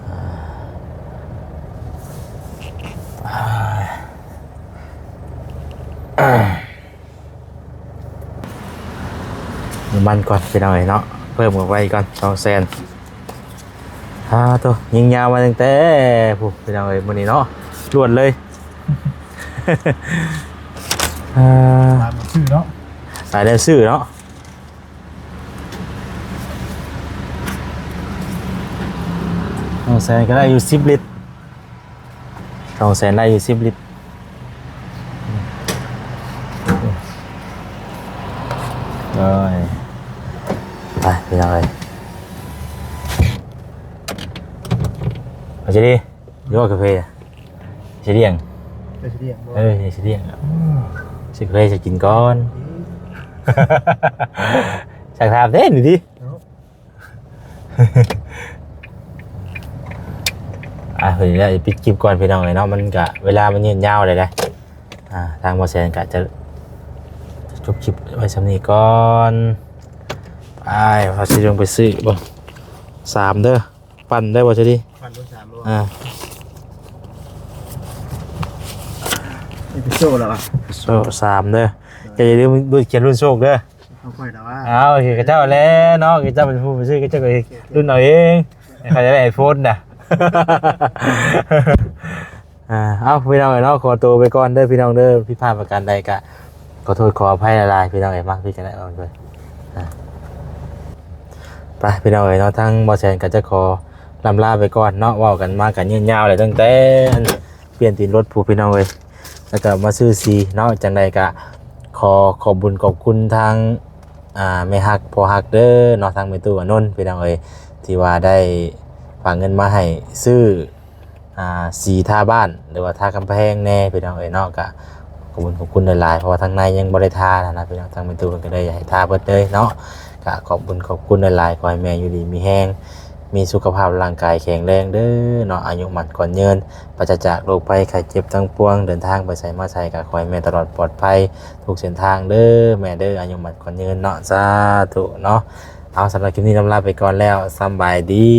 ອ່າ ອ່າ ນ້ຳມັນກ່ອນພີ່ນ້ອງເອີຍເນາະ ເພີ່ມເຂົ້າໄປກ່ອນ ສອງແສນ. ອ່າ ໂຕ ຍິງຍາວມາຕັ້ງແຕ່ພຸ້ນພີ່ນ້ອງເອີຍ ມື້ນີ້ເນາະ ລວດເລີຍ. ອ່າ ສາຍແນວຊື້ເນາະ ສາຍແນວຊື້ເນາະ. ສອງແສນກໍໄດ້ຢູ່ສິບລິດ ສອງແສນໄດ້ຢູ່ສິບລິດ. ໂອ້ຍ ໄປພີ່ນ້ອງເອີຍ ເອົາຊິດີ ຫຼືວ່າກາເຟ ຊິລ້ຽງ ເອີ ຊິລ້ຽງບໍ່? ເອີ ຊິລ້ຽງ ອືມ ຊິເຄີຍ ຊິກິນກ່ອນ ອືມ ສັກຖາມແທ້ນີ້ຕິ ເນາະ. ອ່ະ ເພິ່ນໄດ້ປິດຄລິບກ່ອນພີ່ນ້ອງເອີຍເນາະ ມັນກະເວລາມັນຍືດຍາວເລີຍເດ້. ອ່າ ທາງບໍ່ແສນກະຈະ ຈະຈົບຄລິບໄວ້ສ່ຳນີ້ກ່ອນ ໄປ ວ່າຊິລົງໄປຊື້ເບິ່ງ ສາມເດີ ປັ່ນໄດ້ບໍ່ ຈະດີ ປັ່ນເບິ່ງ ສາມບໍ່ ອ່າ ເອສເປຣສໂຊແລ້ວຫວາ ເອສເປຣສໂຊ ສາມເດີ ຈະຢ່າລືມ ຂຽນລຸ້ນໂຊກເດີ. ຂອງຂ້ອຍນະວ່າ ເອົາ ຄືເຂົາເຈົ້າແຫຼະເນາະ ຄືເຈົ້າເປັນຜູ້ໄປຊື້ ເຂົາເຈົ້າກໍລຸ້ນເອົາເອງ ເຂົາຈະໄດ້ໄອໂຟນນະ. ອ່າ ເອົາ ພີ່ນ້ອງເອີຍເນາະ ຂໍໂຕໄປກ່ອນເດີພີ່ນ້ອງເດີ ຜິດພາດປະການໃດກະຂໍໂທດຂໍອະໄພຫຼາຍໆ ພີ່ນ້ອງເອີຍ ມາ ພີ່ກໍໄດ້ເອົາດ້ວຍ ອ່າ ໄປ ພີ່ນ້ອງເອີຍເນາະ ທາງບໍ່ແສນກໍຈະຂໍລ່ຳລາໄປກ່ອນເນາະ ເວົ້າກັນມາກໍຍືດຍາວແຫຼະ ຕັ້ງແຕ່ປ່ຽນຕີນລົດພຸ້ນ ພີ່ນ້ອງເອີຍ ແລ້ວກໍມາຊື້ສີເນາະ ຈັ່ງໃດກໍ ຂໍຂອບບຸນຂອບຄຸນທາງ ອ່າ ແມ່ຮັກພໍ່ຮັກເດີເນາະ ທາງແມ່ຕູ້ອານົນ ພີ່ນ້ອງເອີຍ ທີ່ວ່າໄດ້ຝາກເງິນມາໃຫ້ຊື້ ອ່າ ສີທາບ້ານ ຫຼືວ່າທາກຳແພງແດ່ ພີ່ນ້ອງເອີຍເນາະ ກະຂອບຄຸນຂອບຄຸນຫຼາຍໆ ເພາະວ່າທາງໃນຍັງບໍ່ໄດ້ທານະ ພີ່ນ້ອງ ທາງແມ່ຕູ້ເພິ່ນກໍເລີຍຢາກໃຫ້ທາເບິດເລີຍເນາະ ກະຂອບຄຸນຂອບຄຸນຫຼາຍໆ ຂໍໃຫ້ແມ່ຢູ່ດີມີແຮງ ມີສຸຂະພາບຮ່າງກາຍແຂງແຮງເດີເນາະ ອາຍຸໝັ້ນຂວັນຍືນ ປາສະຈາກໂລກໄພໄຂ້ເຈັບທັງປວງ ເດີນທາງໄປໃສມາໃສກໍຂໍໃຫ້ແມ່ຕະຫຼອດປອດໄພທຸກເສັ້ນທາງເດີແມ່ເດີ ອາຍຸໝັ້ນຂວັນຍືນເນາະ ສາທຸເນາະ. ເອົາ ສຳລັບຄລິບນີ້ລຳລາໄປກ່ອນແລ້ວ ສຳບາຍດີ.